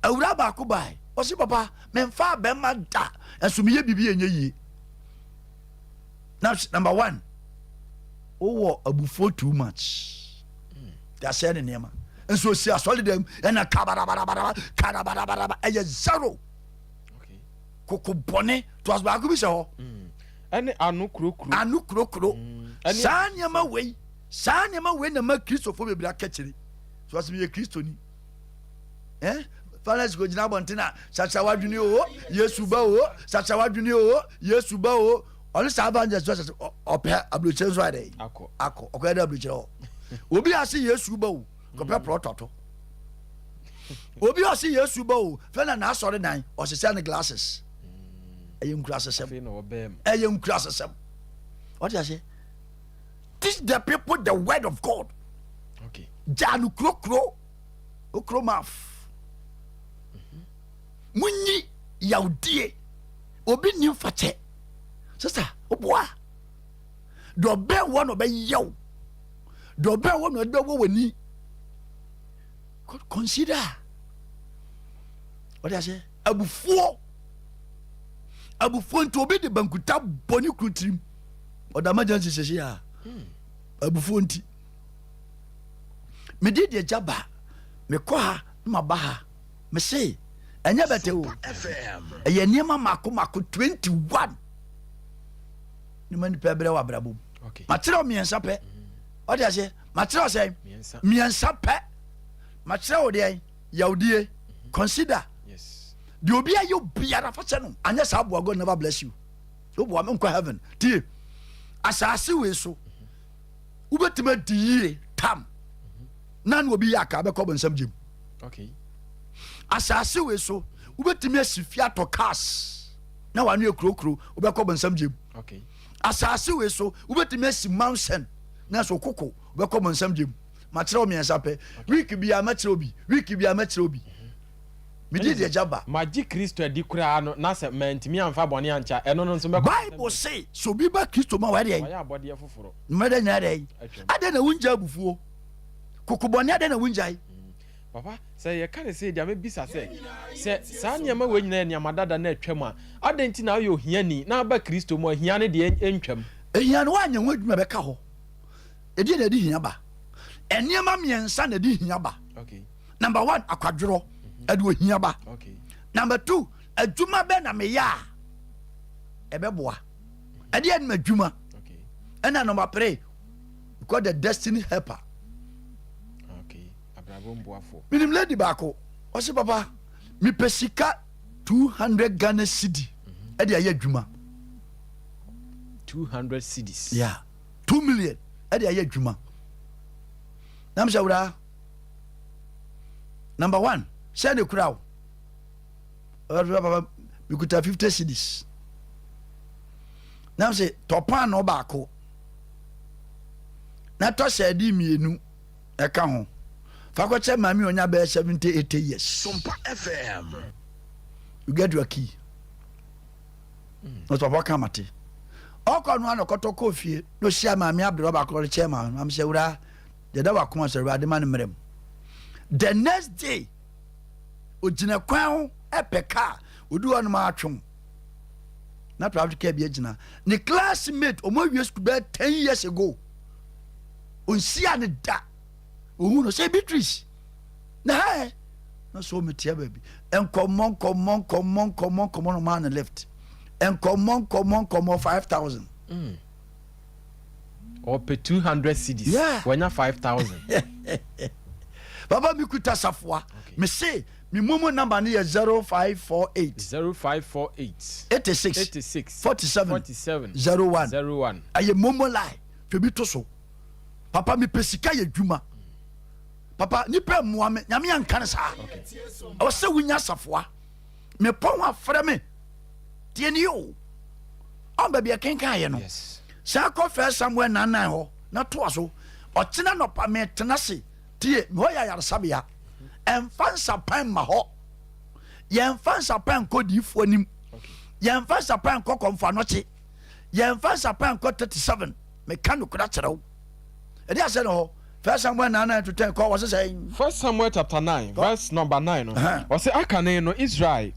Awura baako bae, ɔsi papa, memfa bɛrima da, ɛnso meyɛ biribi ɛnyɛ yie. Na number one. Wowɔ abufuo too much. De asɛe ne nneɛma. Nso osi asɔre dɛm ɛna kabarabarabaraba karabarabaraba ɛyɛ zero. Koko bɔne to aso baako bi hyɛ hɔ. Ɛne ano kurokuro. Ano kurokuro. Saa nneɛma wei saa nneɛma wei na ma Kristofo bebree aka kyiri. So ɔsɛ meyɛ Kristoni. Eh? Falas ko gyina abɔnten a sakra wadwene o Yesu ba o sakra wadwene o Yesu ba o ɔne saa evangelist no sɛ ɔpɛ aburokyerɛ nso ayɛ dɛ akɔ ɔkɔyɛ dɛ aburokyerɛ hɔ obi a se Yesu ba o kɔpɛ mm. prɔtɔ to obi a ɔse Yesu ba o fɛ na n'asɔre dan ɔsesɛ ne glasses mm. ɛyɛ nkurasesɛm ɛyɛ nkurasesɛm ɔte aseɛ teach the people the word of God okay. gyaa no kurokuro okuro maf munyi yawdie obi nni mfakyɛ sisa woboa deɛ ɔbɛn wɔ na ɔbɛyɛ wo deɛ ɔbɛn wɔ na ɔde bɛwɔ w'ani consider ɔde aseɛ abufuo abufuo nti obi de bankuta bɔ ne kuru tirim ɔda emergency sɛsi a hmm. abufuo nti mede deɛ gya ba mekɔ ha na maba ha mese ɛnyɛ bɛtɛ o ɛyɛ nneɛma mako mako 21 ne ma nipa brɛ wɔ abrabɔ mu makyerɛ mmiɛnsa pɛ ɔde aseɛ makyerɛ sɛ mmiɛnsa pɛ makyerɛ wo deɛ yawdie mhm. consider deɛ obi ayɛ obiara fa kyɛ no anyɛ saa boa God never bless you woboa me nkɔ heaven tie asase wei so wobɛtumi adi yie tam na ne obi yɛ aka bɛkɔ bonsam gyem asase wei so wobɛtumi asi fie atɔ cars na wano yɛ kurokuro wobɛkɔ bonsam gyem asase wei so wobɛtumi asi mansion na so koko wobɛkɔ bonsam gyem makyerɛ wo mmiɛnsa pɛ week biara mɛkyerɛ obi week biara mɛkyerɛ obi Megye di Agya Ba. Magye Kristo adi koraa no, na sɛ mantumi amfa bɔne ankyɛ a, ɛno no nso mɛkɔ. Bible se, sɛ obi ba Kristo mu a, wayɛ deɛn? Wayɛ abɔdeɛ foforɔ. Mmerɛ dɛ nyinaa dɛn? Atwam. Adɛn na wongyae abufuo? Koko bɔne adɛn na wongyae? Papa, sɛ yɛka no sei deɛ a, mɛbisa sɛ, sɛ saa nneɛma wei nyinaa yɛ nneɛma dada na atwam a, adɛn nti na woyɛ ohiani na aba Kristo mu a, hia no deɛ ɛntwam? Ehia no, woanyɛ ho adwuma a ɛbɛka hɔ. Ɛdeɛn na ɛde hia ba? Nneɛma mmiɛnsa na ɛde hia ba. Okay. Number one, akwadworɔ ɛde ohia ba. Number two, adwuma bɛ na meyɛ a ɛbɛboa. Ɛde ɛnum adwuma. Ɛna number three, because the destiny helper. Minim lady baako, ɔsi papa, mepɛ sika 200 Ghana cedi ɛde ayɛ adwuma. 200 cedis. Yeah, 2 million ɛde ayɛ adwuma. Nam sɛ wura. Number one, sɛ ne kura wo. Ɔbɛfrɛ papa mekuta 50 cedis. Nam sɛ tɔ paano baako na tɔ sɛɛdi mmienu ɛka ho. Fa kɔkyɛ maame onya bɛyɛ 70 80 years. Sompa FM. You get your key. Na papa ka mate. Ɔkɔ no ano kɔtɔ kɔɔ fie na ɔhyia maame aberewa baako ɔde kyɛɛ maame. Maame sɛ wura Deɛ ɛda w'akoma so Awurade ma no mmerɛ mu. The next day, ogyina kwan ho ɛpɛ kaa, odu hɔ nom atwom. Na traffic kaa bi agyina. Ne classmate, ɔmo awie school bɛyɛ 10 years ago. Onsia ne da. Ohun no sɛ Beatrice. Na ha na so metia baabi. Nkɔmmɔ nkɔmmɔ nkɔmmɔ nkɔmmɔ nkɔmmɔ no maa ne lift. Nkɔmmɔ nkɔmmɔ nkɔmmɔ 5,000. Ɔpɛ 200 cedis. Wanya 5,000. Baba mi kuta safoa. Me se me momo number no yɛ 0548. 0548. 86. 86. 47. 47. 01. 01. Ɛyɛ momo line. Fɛ bi to so. Papa mi pɛ sika yɛ dwuma. Papa nipa mmoa me nyame anka no saa. Ɛwɔ sɛ wonya safoa. Mepɔn afrɛ me. Tie ni o. Ɔn baabi ɛkenkan yɛ no. Saa kɔ First Samuel 9:9 hɔ na toa so. Ɔkyena nɔpa metena se tie mehɔ yɛ ayaresabea. Ɛmfa nsapan ma hɔ. Yɛmfa nsapan nkɔ diifoɔ anim. Yɛmfa nsapan nkɔ kɔmfo anɔkye. Yɛmfa nsapan nkɔ 37. Meka nokora kyerɛ wo. Ɛde asɛ no hɔ. First Samuel 9:9 to 10 kɔ wɔ sɛ. First Samuel chapter 9 verse number 9 no. Ɔsɛ akane no Israel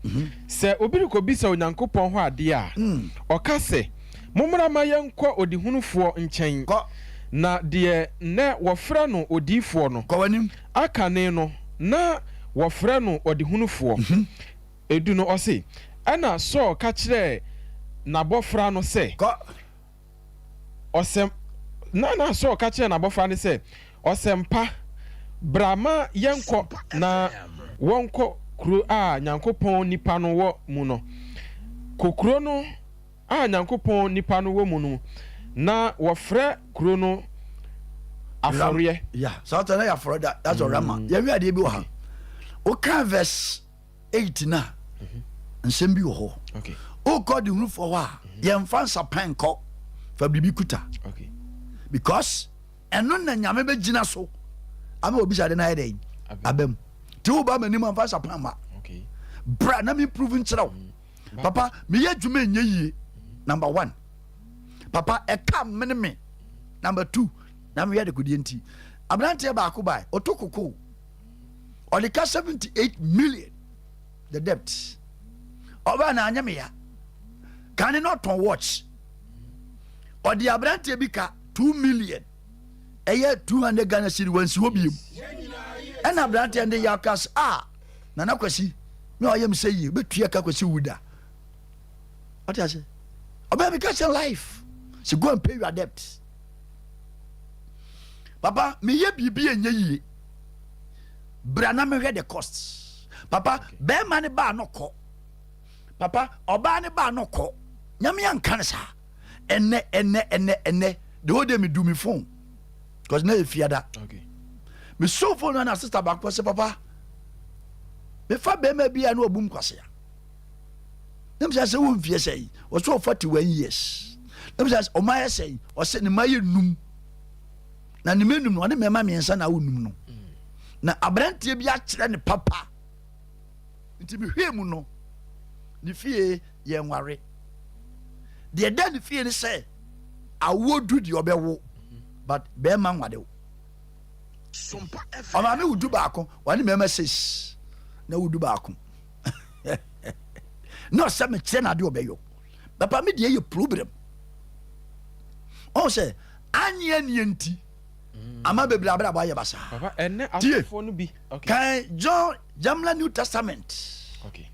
sɛ obi rekɔbisa Onyankopɔn hɔ adeɛ a, ɔka sɛ, Mommra ma yɛnkɔ odihunufoɔ nkyɛn. Kɔ. Na deɛ nnɛ wɔfrɛ no odiyifoɔ no, Kɔ w'anim. akane no na wɔfrɛ no ɔdehunufoɔ. Edu no, ɔse, Ɛnna Saul ka kyerɛɛ n'abɔfra no sɛ, Kɔ. Ɔsɛm, na na Saul ka kyerɛɛ n'abɔfra no sɛ, Ɔsɛmpa, bra ma yɛnkɔ na wɔnkɔ kuro a Nyankopɔn nipa no wɔ mu no. Kɔ kuro no a Nyankopɔn nipa no wɔ mu no, na wɔfrɛ kuro no Afɔreɛ. Yeah, saa ɔtɔ na yɛ afɔreɛ da, that's mm. Rama. Yɛnhwɛ adeɛ bi wɔ ha. Woka verse 8 no a, nsɛm bi wɔ hɔ. Wokɔ dehunufoɔ hɔ a, yɛmfa nsapan nkɔ, fa biribi kuta. Because ɛno na Nyame bɛgyina so ama obi sɛ ade no ayɛ dɛn aba mu. Nti woba m'anim amfa nsapan ma. Bra na me prove nkyerɛ wo. Papa, meyɛ adwuma ɛnyɛ yie. Number one. Papa, ɛka mene me. Number two, na meyɛ dekodeɛ nti. Aberanteɛ baako bae, ɔtɔ koko. Ɔde ka 78 million the debt. Ɔbaa na anyɛ me ya. Kane na ɔtɔn watch. Ɔde aberanteɛ bi ka 2 million. Ɛyɛ 200 Ghana cedi wansi hɔ biem. Ɛna aberanteɛ no de yaw ka sɛ, ah, Nana Kwasi, me a ɔyɛ me sɛ yie, bɛtua ka kwasi wu da. Ɔte ase. Ɔbɛn mi ka sɛ life. So go and pay your debt. Papa, meyɛ biribi ɛnyɛ yie. Bra na mehwɛ the cost. Papa, bɛrima ne baa no kɔ. Papa, ɔbaa ne baa no kɔ. Nyame anka no saa. Ɛnɛ, ɛnɛ, ɛnɛ, ɛnɛ, the whole day me do me phone. Because na yɛ fiada. Okay. Me so phone na sister baako sɛ papa. Mefa bɛrima bi a na ɔbu nkwasea. Na mesɛ sɛ wo mfeɛ sɛn? Ɔsɛ ɔ 41 years. Na mesɛ sɛ ɔma yɛ sɛn? Ɔsɛ ne ma yɛ num. Na ne ma num no ɔne mmarima mmiɛnsa na awo num no. Na aberanteɛ bi akyerɛ ne papa. Nti mehwɛɛ mu no, ne fie yɛ nware. Deɛ ɛda ne fie ne sɛ awoɔ du deɛ ɔbɛwo but bɛrima nware wo. Ɔmaame wo du baako, ɔne mmarima six na wo du baako. Na ɔsɛ mekyerɛ no adeɛ ɔbɛyɔ. Papa me deɛ yɛ problem. Ɔn sɛ anyeɛ neɛ nti ama bebree abrabɔ ayɛ basaa. Papa ɛnɛ Tie. asɔfoɔ no bi. Okay. Kan John Jamla New Testament. Okay.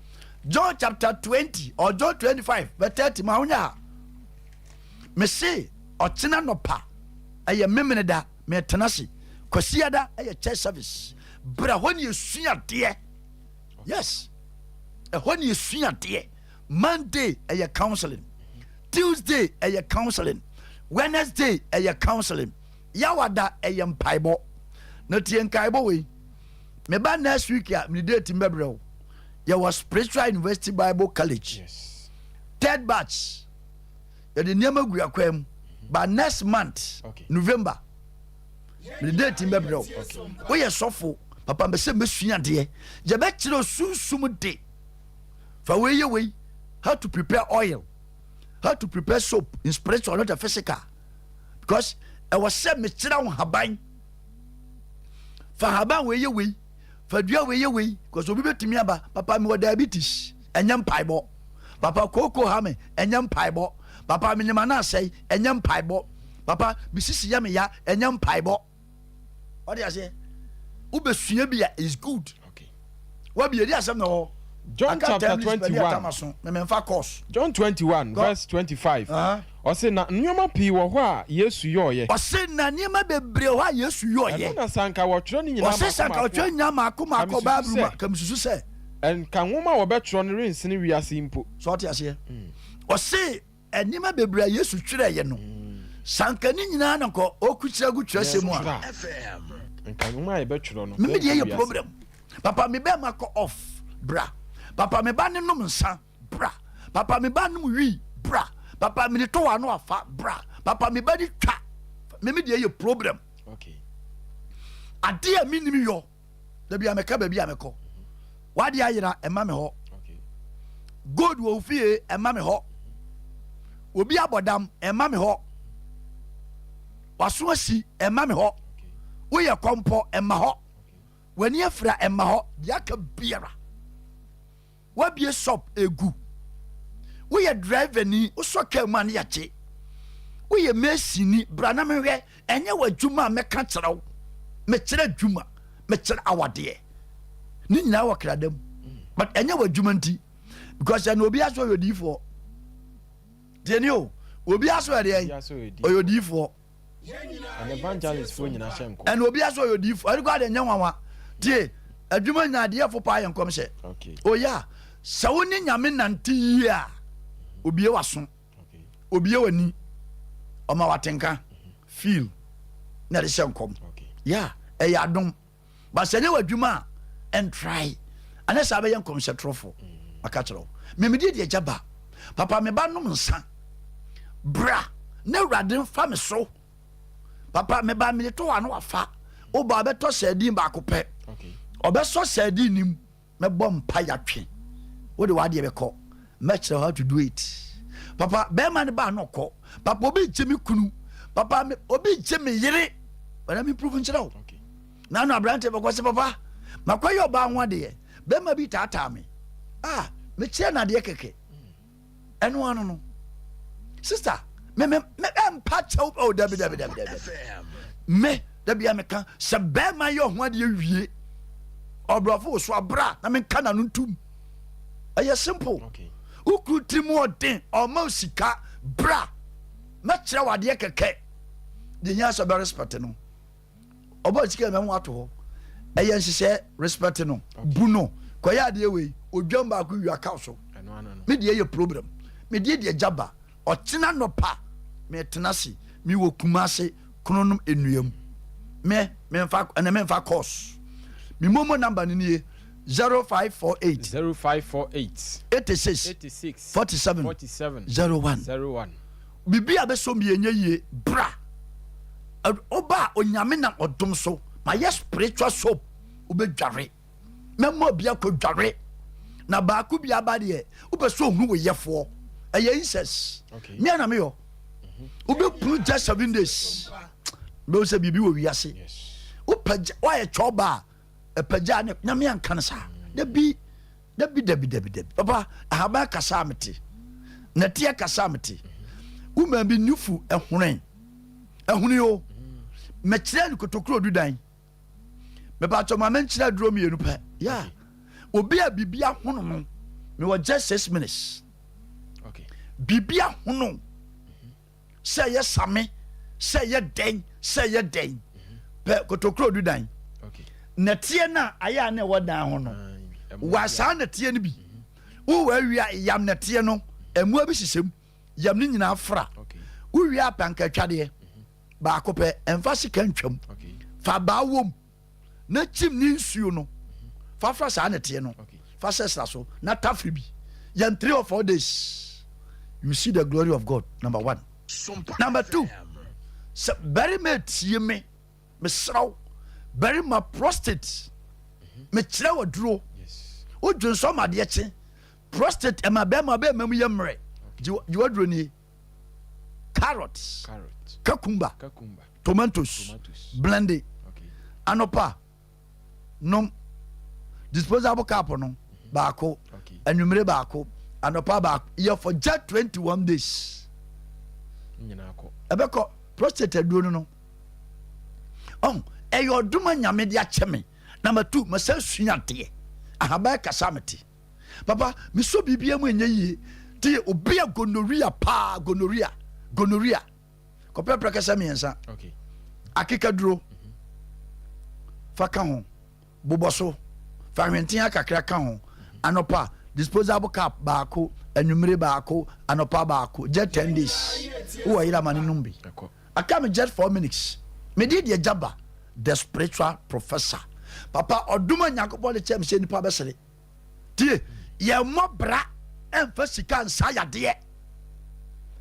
John chapter 20 or John 25 verse 30 ma wonya ha. Mese ɔkyena nɔpa ɛyɛ memene da metena ase. Kwasiada ɛyɛ church service. Bra hɔ ne yɛsua adeɛ. Yes. Ɛhɔ ne yɛsua adeɛ. Monday ɛyɛ counseling. Tuesday ɛyɛ counseling. Wednesday ɛyɛ counseling. Yawada ɛyɛ mpaebɔ. Na tie nkaebɔ wei. Meba next week a mede date mbɛbrɛ wo. Yɛwɔ Spiritual University Bible College. Yes. Third batch. Yɛde nneɛma gu akwan mu. But next month, Okay. November, mede date mbɛbrɛ wo. Woyɛ sɔfo, papa mbɛ sɛ mbɛsua adeɛ. Yɛbɛkyerɛ sunsum de. Fa wei yɛ wei. How to prepare oil. How to prepare soap in spiritual, not a physical. Because ɛwɔ sɛ mekyerɛ wo haban. Fa haban wei yɛ wei. Fa dua wei yɛ wei. Because obi bɛtumi aba, papa mewɔ diabetes, ɛnyɛ mpaebɔ. Papa kooko ha me, ɛnyɛ mpaebɔ. Papa menyima no asɛe, ɛnyɛ mpaebɔ. Papa me sisi yɛ me ya, ɛnyɛ mpaebɔ. Ɔde aseɛ. Wobɛsua bi a is good. Okay. Wabi yɛdi asɛm na hɔ. John Aka chapter 10 minutes baabi a 21. tama so. Mememfa course. John 21 Go. verse 25. Uh-huh. Ɔse na nneɛma pii wɔ hɔ a Yesu yɔɔyɛ. Ɔse na nneɛma bebree wɔ hɔ a Yesu Ɛno yɔɔyɛ. na sɛ anka wɔtwerɛ ne nyinaa Ɔse sɛ anka mmaako ɔtwerɛ mmaako nyinaa mmaako a, mmaako ka Bible mesusu mu a, sɛ ka mesusu sɛ. nka nwoma a wɔbɛtwerɛ no rensene wiase yi mpo. So ɔte aseɛ? Ɔse nneɛma bebree a Yesu twerɛeɛ no, sɛ anka ne nyinaa na nka ɔkukyerɛ gu twerɛsɛm mu a, Nka nwoma a yɛbɛtwerɛ no me me deɛ rensene yɛ wiase. problem. Papa me bɛɛma kɔ off, bra. Papa me ba ne nom nsa, bra. Papa me ba nom wii, bra. Papa me de to wɔ ano afa, bra. Papa me ba de twa. Me me deɛ yɛ problem. Okay. Adeɛ a menim yɔ, dabi a mɛka baabi a mɛkɔ. Wade ayera, ɛma me hɔ. Okay. Gold wɔ wo fie, ɛma me hɔ. Obi abɔ dam, ɛma me hɔ. Waso asi, ɛma me hɔ. Okay. Woyɛ kɔmpɔ, ɛma hɔ. W'ani afira, ɛma hɔ. Deɛ aka biara. Wabie shop, egu. Woyɛ driver ni, wosɔ kaa mu a ne yɛgye. Woyɛ masonni, bra na menhwɛ. Ɛnyɛ w'adwuma a mɛka kyerɛ wo. Mekyerɛ adwuma, mekyerɛ awadeɛ. Ne nyinaa wɔ krada mu. But ɛnyɛ w'adwuma nti. Because ɛna obi aso ɔyɛ odiyifoɔ. Tie ni o, obi aso yɛ deɛ ɔyɛ odiyifoɔ. And evangelist foɔ nyinaa hyɛ nkɔm. Ɛna obi aso ɔyɛ odiyifoɔ. Ɛno koraa deɛ nyɛ nwanwa. Tie, adwuma nyinaa adeyɛfo paa yɛ nkɔmhyɛ. Okay. Oya, sɛ wo ne Nyame nante yie a, obie w'aso. Obie w'ani, ɔma w'atenka, feel, na ɛde hyɛ nkɔm. Yeah, ɛyɛ adom. But sɛ ɛnyɛ w'adwuma a, ɛntrae. Anyɛ saa bɛyɛ nkɔmhyɛ torofo. Maka kyerɛ wo. Memedie deɛ gya ba. Papa me ba nom nsa. Bra na Awurade mfa me so. Papa me ba mede to hɔ a na wafa. Wo ba ɔbɛtɔ sardine baako pɛ. Ɔbɛsɔ sardine nim. Mɛbɔ mpaeɛ atwe. Wode w'adeɛ bɛkɔ. Mɛkyerɛ how to do it. Papa, bɛrima no baa na ɔkɔ. Papa, obi gye me kunu. Papa, me, obi gye me yere. Bɛrɛ me prove nkyerɛ wo. Na ano aberante bɛkɔ sɛ, papa, makɔyɛ ɔbaa ho adeɛ. Bɛrima bi taataa me. Ah, mekyerɛ no adeɛ kɛkɛ. Ɛno ano no. Sister, me me me ɛmpa kyɛw. Oh, dabi dabi dabi dabi. Me dabi a meka sɛ bɛrima yɛ ɔho adeɛ wie. Ɔbrɔfo wo so abra na menka n'ano ntum. Ɛyɛ simple. Wo kuru tiri mu ɔden ɔma sika bra mɛkyerɛ wo adeɛ kɛkɛ. Deɛ hia sɛ ɔbɛ respect no. Ɔbɔ sika mɛmo ato hɔ. Ɛyɛ nhyehyɛ respect no. Bu no. Kɔyɛ adeɛ wei odwam baako wia kaw so. Me deɛ yɛ problem. Me deɛ deɛ gya ba. Ɔkyena nɔpa metena ase mewɔ Kumase kronom nnua mu. Me memfa ɛnɛ memfa course. Me momo number no nie 0548. 0548. 86. 86. 47. 47. 01. 01. Bibi a bɛsɔ mi ɛnyɛ yie bra. Ɔba a onyame nam ɔdom so mayɛ spiritual soap wobɛdware. Mɛma obi akɔdware na baako bi aba deɛ wopɛ sɛ ohunu wo yɛfoɔ ɛyɛ incest. Mea na meyɔ wobɛpunu just 7 days bɛhu sɛ biribi wɔ wiase. Wopɛ woayɛ twɔba a ɛpagya ne nyame anka no saa. Dabi dabi dabi dabi dabi papa ahaban kasa a mete nɛteɛ kasa a mete woman bi nufu ɛhonen ɛhone o mɛkyerɛ no kotokuro dudan. Mepatɔ ma menkyerɛ aduro mmienu pɛ ya obi a biribi ahono no mewɔ just 6 minutes. Biribi ahono sɛ ɛyɛ same sɛ ɛyɛ dɛn sɛ ɛyɛ dɛn pɛ kotokuro dudan nɛteɛ no a ayɛ a na ɛwɔ dan ho no wa saa nɛteɛ no bi wowɔ awia yam nɛteɛ no mmoa bi hyehyɛ mu yam no nyinaa fra wowie apankatwadeɛ baako pɛ ɛmfa sika ntwam fa baa wom na kyim ne nsuo no fa fra saa nɛteɛ no fa sɛ sra so na tafere bi yɛn 3 or 4 days you see the glory of God. Number one. Number two, sɛ barima etie me mesrɛw barima prostate mekyerɛ wɔ duro wodwo nsɔ ma adeɛ kye prostate ɛma bɛrima bɛrima mu yɛ mmerɛ gye waduro nie carrot, cucumber, tomatoes, blend anɔpa nom disposable cup no baako anwummere baako anɔpa baako yɛ for just 21 days ɛbɛkɔ prostate aduro no ɔn ɛyɛ ɔdoma nyame de akyɛ me. Number two, masa sua adeɛ ahaban kasa mete papa mesɔ biribia mu ɛnyɛ yie te obi a gonorrhea paa gonorrhea gonorrhea kɔpɛ prɛkɛsɛ mmiɛnsa akekaduro fa ka ho bobɔ so fa hwenten akakra ka ho anɔpa disposable cup baako anwummere baako anɔpa baako just 10 days wowɔ yere ama ne nom bi. Aka me just 4 minutes. Mede deɛ gyaba the spiritual professor papa ɔdom a Nyankopɔn de kyɛ me sɛ nipa bɛsere tie yɛmmɔ bra ɛmfa sika nsa yadeɛ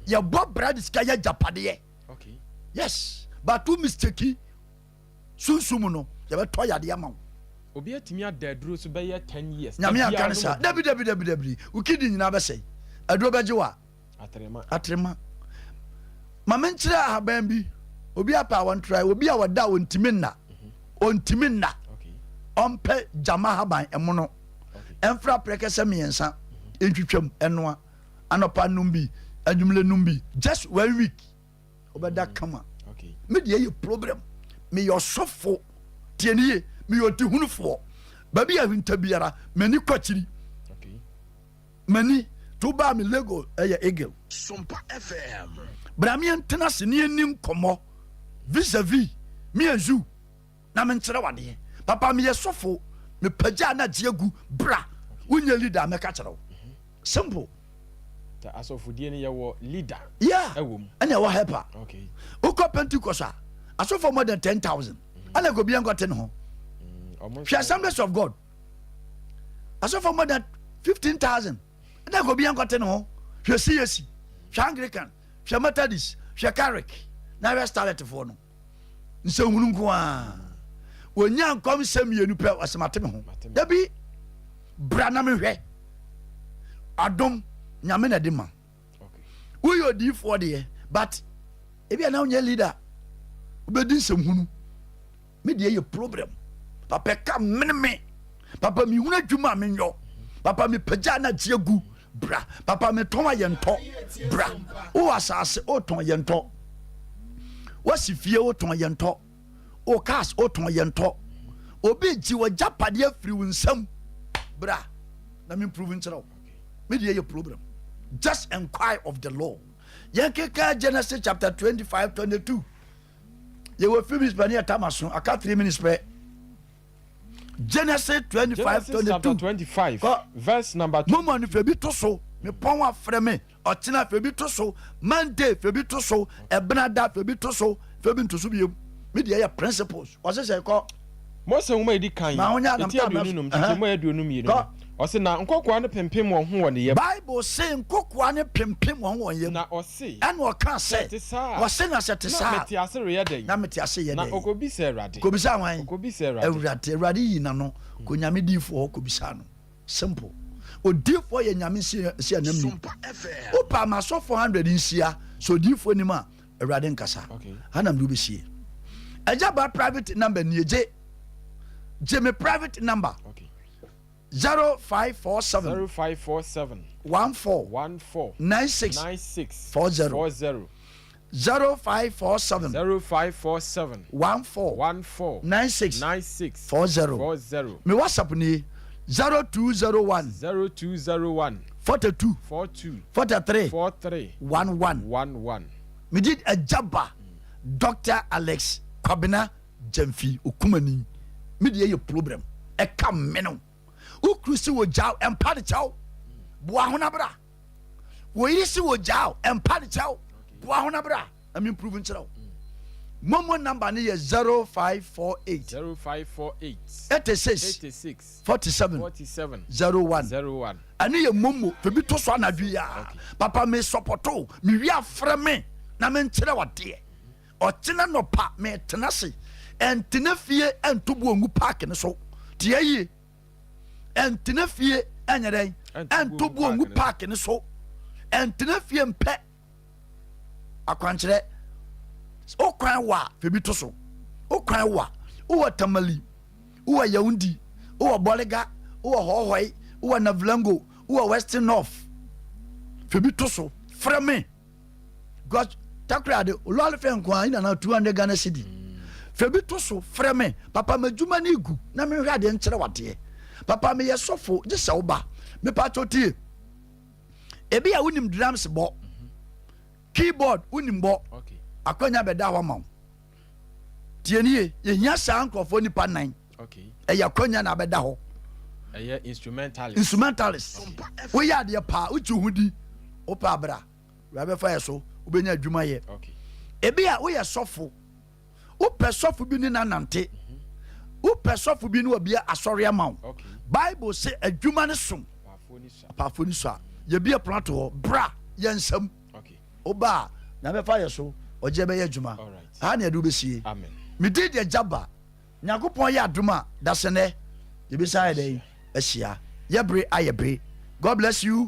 yɛbɔ bra de sika yɛ agyapadeɛ. Yes, but wo mistake sunsum no yɛbɛtɔ yadeɛ ama wo. Obi atumi ada aduro so bɛyɛ 10 years. Nyame anka ne saa. Dabi dabi dabi dabi, wo kidney nyinaa bɛsɛe aduro bɛgye wo a atrema ma menkyerɛ ahaban bi obi apɛ a wɔntra obi a wɔda a ɔntumi nna ɔntumi nna ɔmpɛ gyama ahaban ɛmono ɛmfra prɛkɛsɛ mmiɛnsa ntwitwam ɛnoa anɔpa nom bi anwummerɛ nom bi just one week. Wobɛda kama. Me deɛ yɛ problem. Meyɛ ɔsɔfo. Tie ne yie. Meyɛ ɔdehunufoɔ. Baabi a hwinta biara, m'ani kɔ akyiri. M'ani to baa me Lego ɛyɛ Eagle. Sompa FM. Bra me yɛntena ase ne yɛnni nkɔmmɔ vis-a-vis me and you na menkyerɛ wadeɛ. Papa meyɛ sɔfo, mepagya na gye agu bra. Wonyɛ leader a mɛka kyerɛ wo. Simple. Ta asɔfodie no yɛwɔ leader. Yeah. Ɛwɔ mu. Ɛna ɛwɔ helper. Okay. Wokɔ Pentecost a, asɔfo more than 10,000. Ɛna kò obiara nkɔte ne ho. Hwɛ Assemblies of God. Asɔfo more than 15,000. Ɛna kò obiara nkɔte ne ho. Hwɛ CAC, hwɛ Anglican, hwɛ Methodist, hwɛ Carrick, na hwɛ Starlet foɔ no. Nsɛnhunu nko ara. Wɔnya nkɔmhyɛ mmienu pɛ, wɔsɛ mate me ho. Dabi, bra na mehwɛ. Adom, Nyame na ɛde ma. Woyɛ odiyifoɔ deɛ, but ebi a na wonyɛ leader. Wobɛdi nsɛmhunu. Me deɛ yɛ problem. Papa ka mene me. Papa mehunu adwuma a menyɔ. Papa mepagya na gye agu. Bra. Papa metɔn a yɛntɔ. Bra. Wowɔ asase wotɔn yɛntɔ. Wasi fie wotɔn yɛntɔ. Wo cars wotɔn yɛntɔ. Obi gye w'agyapadeɛ afiri wo nsam. Bra na me improve nkyerɛ wo. Me deɛ yɛ problem. Just inquire of the Lord. Yɛn keka Genesis chapter 25 22. Yɛwɔ few minutes pɛ ne yɛtam aso aka 3 minutes pɛ. Genesis 25 Genesis chapter 22. 25 Kɔ. verse number 2. Momo no fɛ bi to so. Mepɔn afrɛ me. Ɔkyena fɛ bi to so. Monday fɛ bi to so. Ɛbenada fɛ bi to so. Fɛ bi nto so biem. Me deɛ yɛ principles. Ɔse sɛ kɔ. Mose nwoma a ɛdi kan Ma wonya eti anam 25 Ɛhɛn. nkyekyɛmu a 22 Kɔ. no, ɔse na nkɔkoa no pempem wɔn ho wɔ ne yam. Bible se nkokoa ne pempem wɔn wɔ yam. Na ɔse, Ɛna ɔka sɛ. Sɛ te saa a, Ɔse na sɛ te na saa. mete ase reyɛ dɛn? Na mete ase yɛ Na dɛn? ɔkɔbisa Awurade. Kɔbisa hwan? Ɔkɔbisa Awurade. Awurade. Awurade yi n'ano. Kɔ Nyame diifoɔ hɔ kɔbisa no. Simple. Odiifoɔ yɛ Nyame si si anam ni. Sompa FM. Wopa ama asɔfoɔ 100 nhyia sɛ odiifoɔ nim a Awurade nkasa. Hanam de wobɛsie. Agya ba private number nie gye. Gye me private number. 0547 0547 14 14 96 96 40 40 0547 0547 14 14 96 96 40. 40. Me WhatsApp nie 0201 0201 42 42 43 43 11. 11. Mede agya ba Dr. Alex Kwabena Gyamfi Okumani. Me deɛ yɛ problem. Ɛka me no. Wokuru si wɔ gyaw ɛmpa de kyɛw. Boa ho na bra. Wɔyiri si wɔ gyaw ɛmpa de kyɛw. Boa ho na bra. Na me improve nkyerɛ wo. Momo number ne yɛ 0548 0548 86 86 47 47 01. 01. Ɛne yɛ momo fɛ bi to so anadwo yi a. Papa me support me wi afrɛ me na menkyerɛ wadeɛ. Ɔkyena nɔpa metena se ɛntena fie ɛnto bo ngu park no so. Tie yie, ɛntena fie ɛnyɛ dɛn ɛnto bo ngu park no so. Ɛntena fie mpɛ akwankyerɛ. Wokwan wa fɛ bi to so. Wokwan wa wowɔ Tamale, wowɔ Yaounde, wowɔ Bɔlega, wowɔ Hɔhɔe, wowɔ Navrongo, wowɔ Western North, fɛ bi to so frɛ me because takra de lɔre fɛ nko a na 200 Ghana cedi. Fɛ bi to so frɛ me. Papa m'adwuma no egu na mehwɛ adeɛ nkyerɛ wadeɛ. Papa meyɛ sɔfo gye sɛ woba. Mepa kyɛw tie, ebi a wonim drums bɔ, keyboard wonim bɔ, akwanya bɛda hɔ ma wo. Tie nie, yɛhia saa nkurɔfoɔ nipa nan. Ɛyɛ akwanya na abɛda hɔ. Ɛyɛ instrumentalist. Instrumentalist. Woyɛ adeɛ paa, wokyi ho di, wopɛ abra wura bɛfa yɛ so, wobɛnya adwuma yɛ. Ebi a woyɛ sɔfo, wopɛ sɔfo bi ne nanante, wopɛ sɔfo bi ne wabia asɔre ama wo. Bible sɛ adwuma ne som apaafo ni so a yɛbi ɛpono ato hɔ, bra yɛ nsɛm. Woba a na bɛfa yɛ so, ɔgye bɛyɛ adwuma. Ha ne yɛde wobɛsie. Medi deɛ gya ba Nyankopɔn yɛ adom a dasɛnɛ yɛbɛsa yɛ dɛn ahyia. Yɛbere ayɛ bere. God bless you.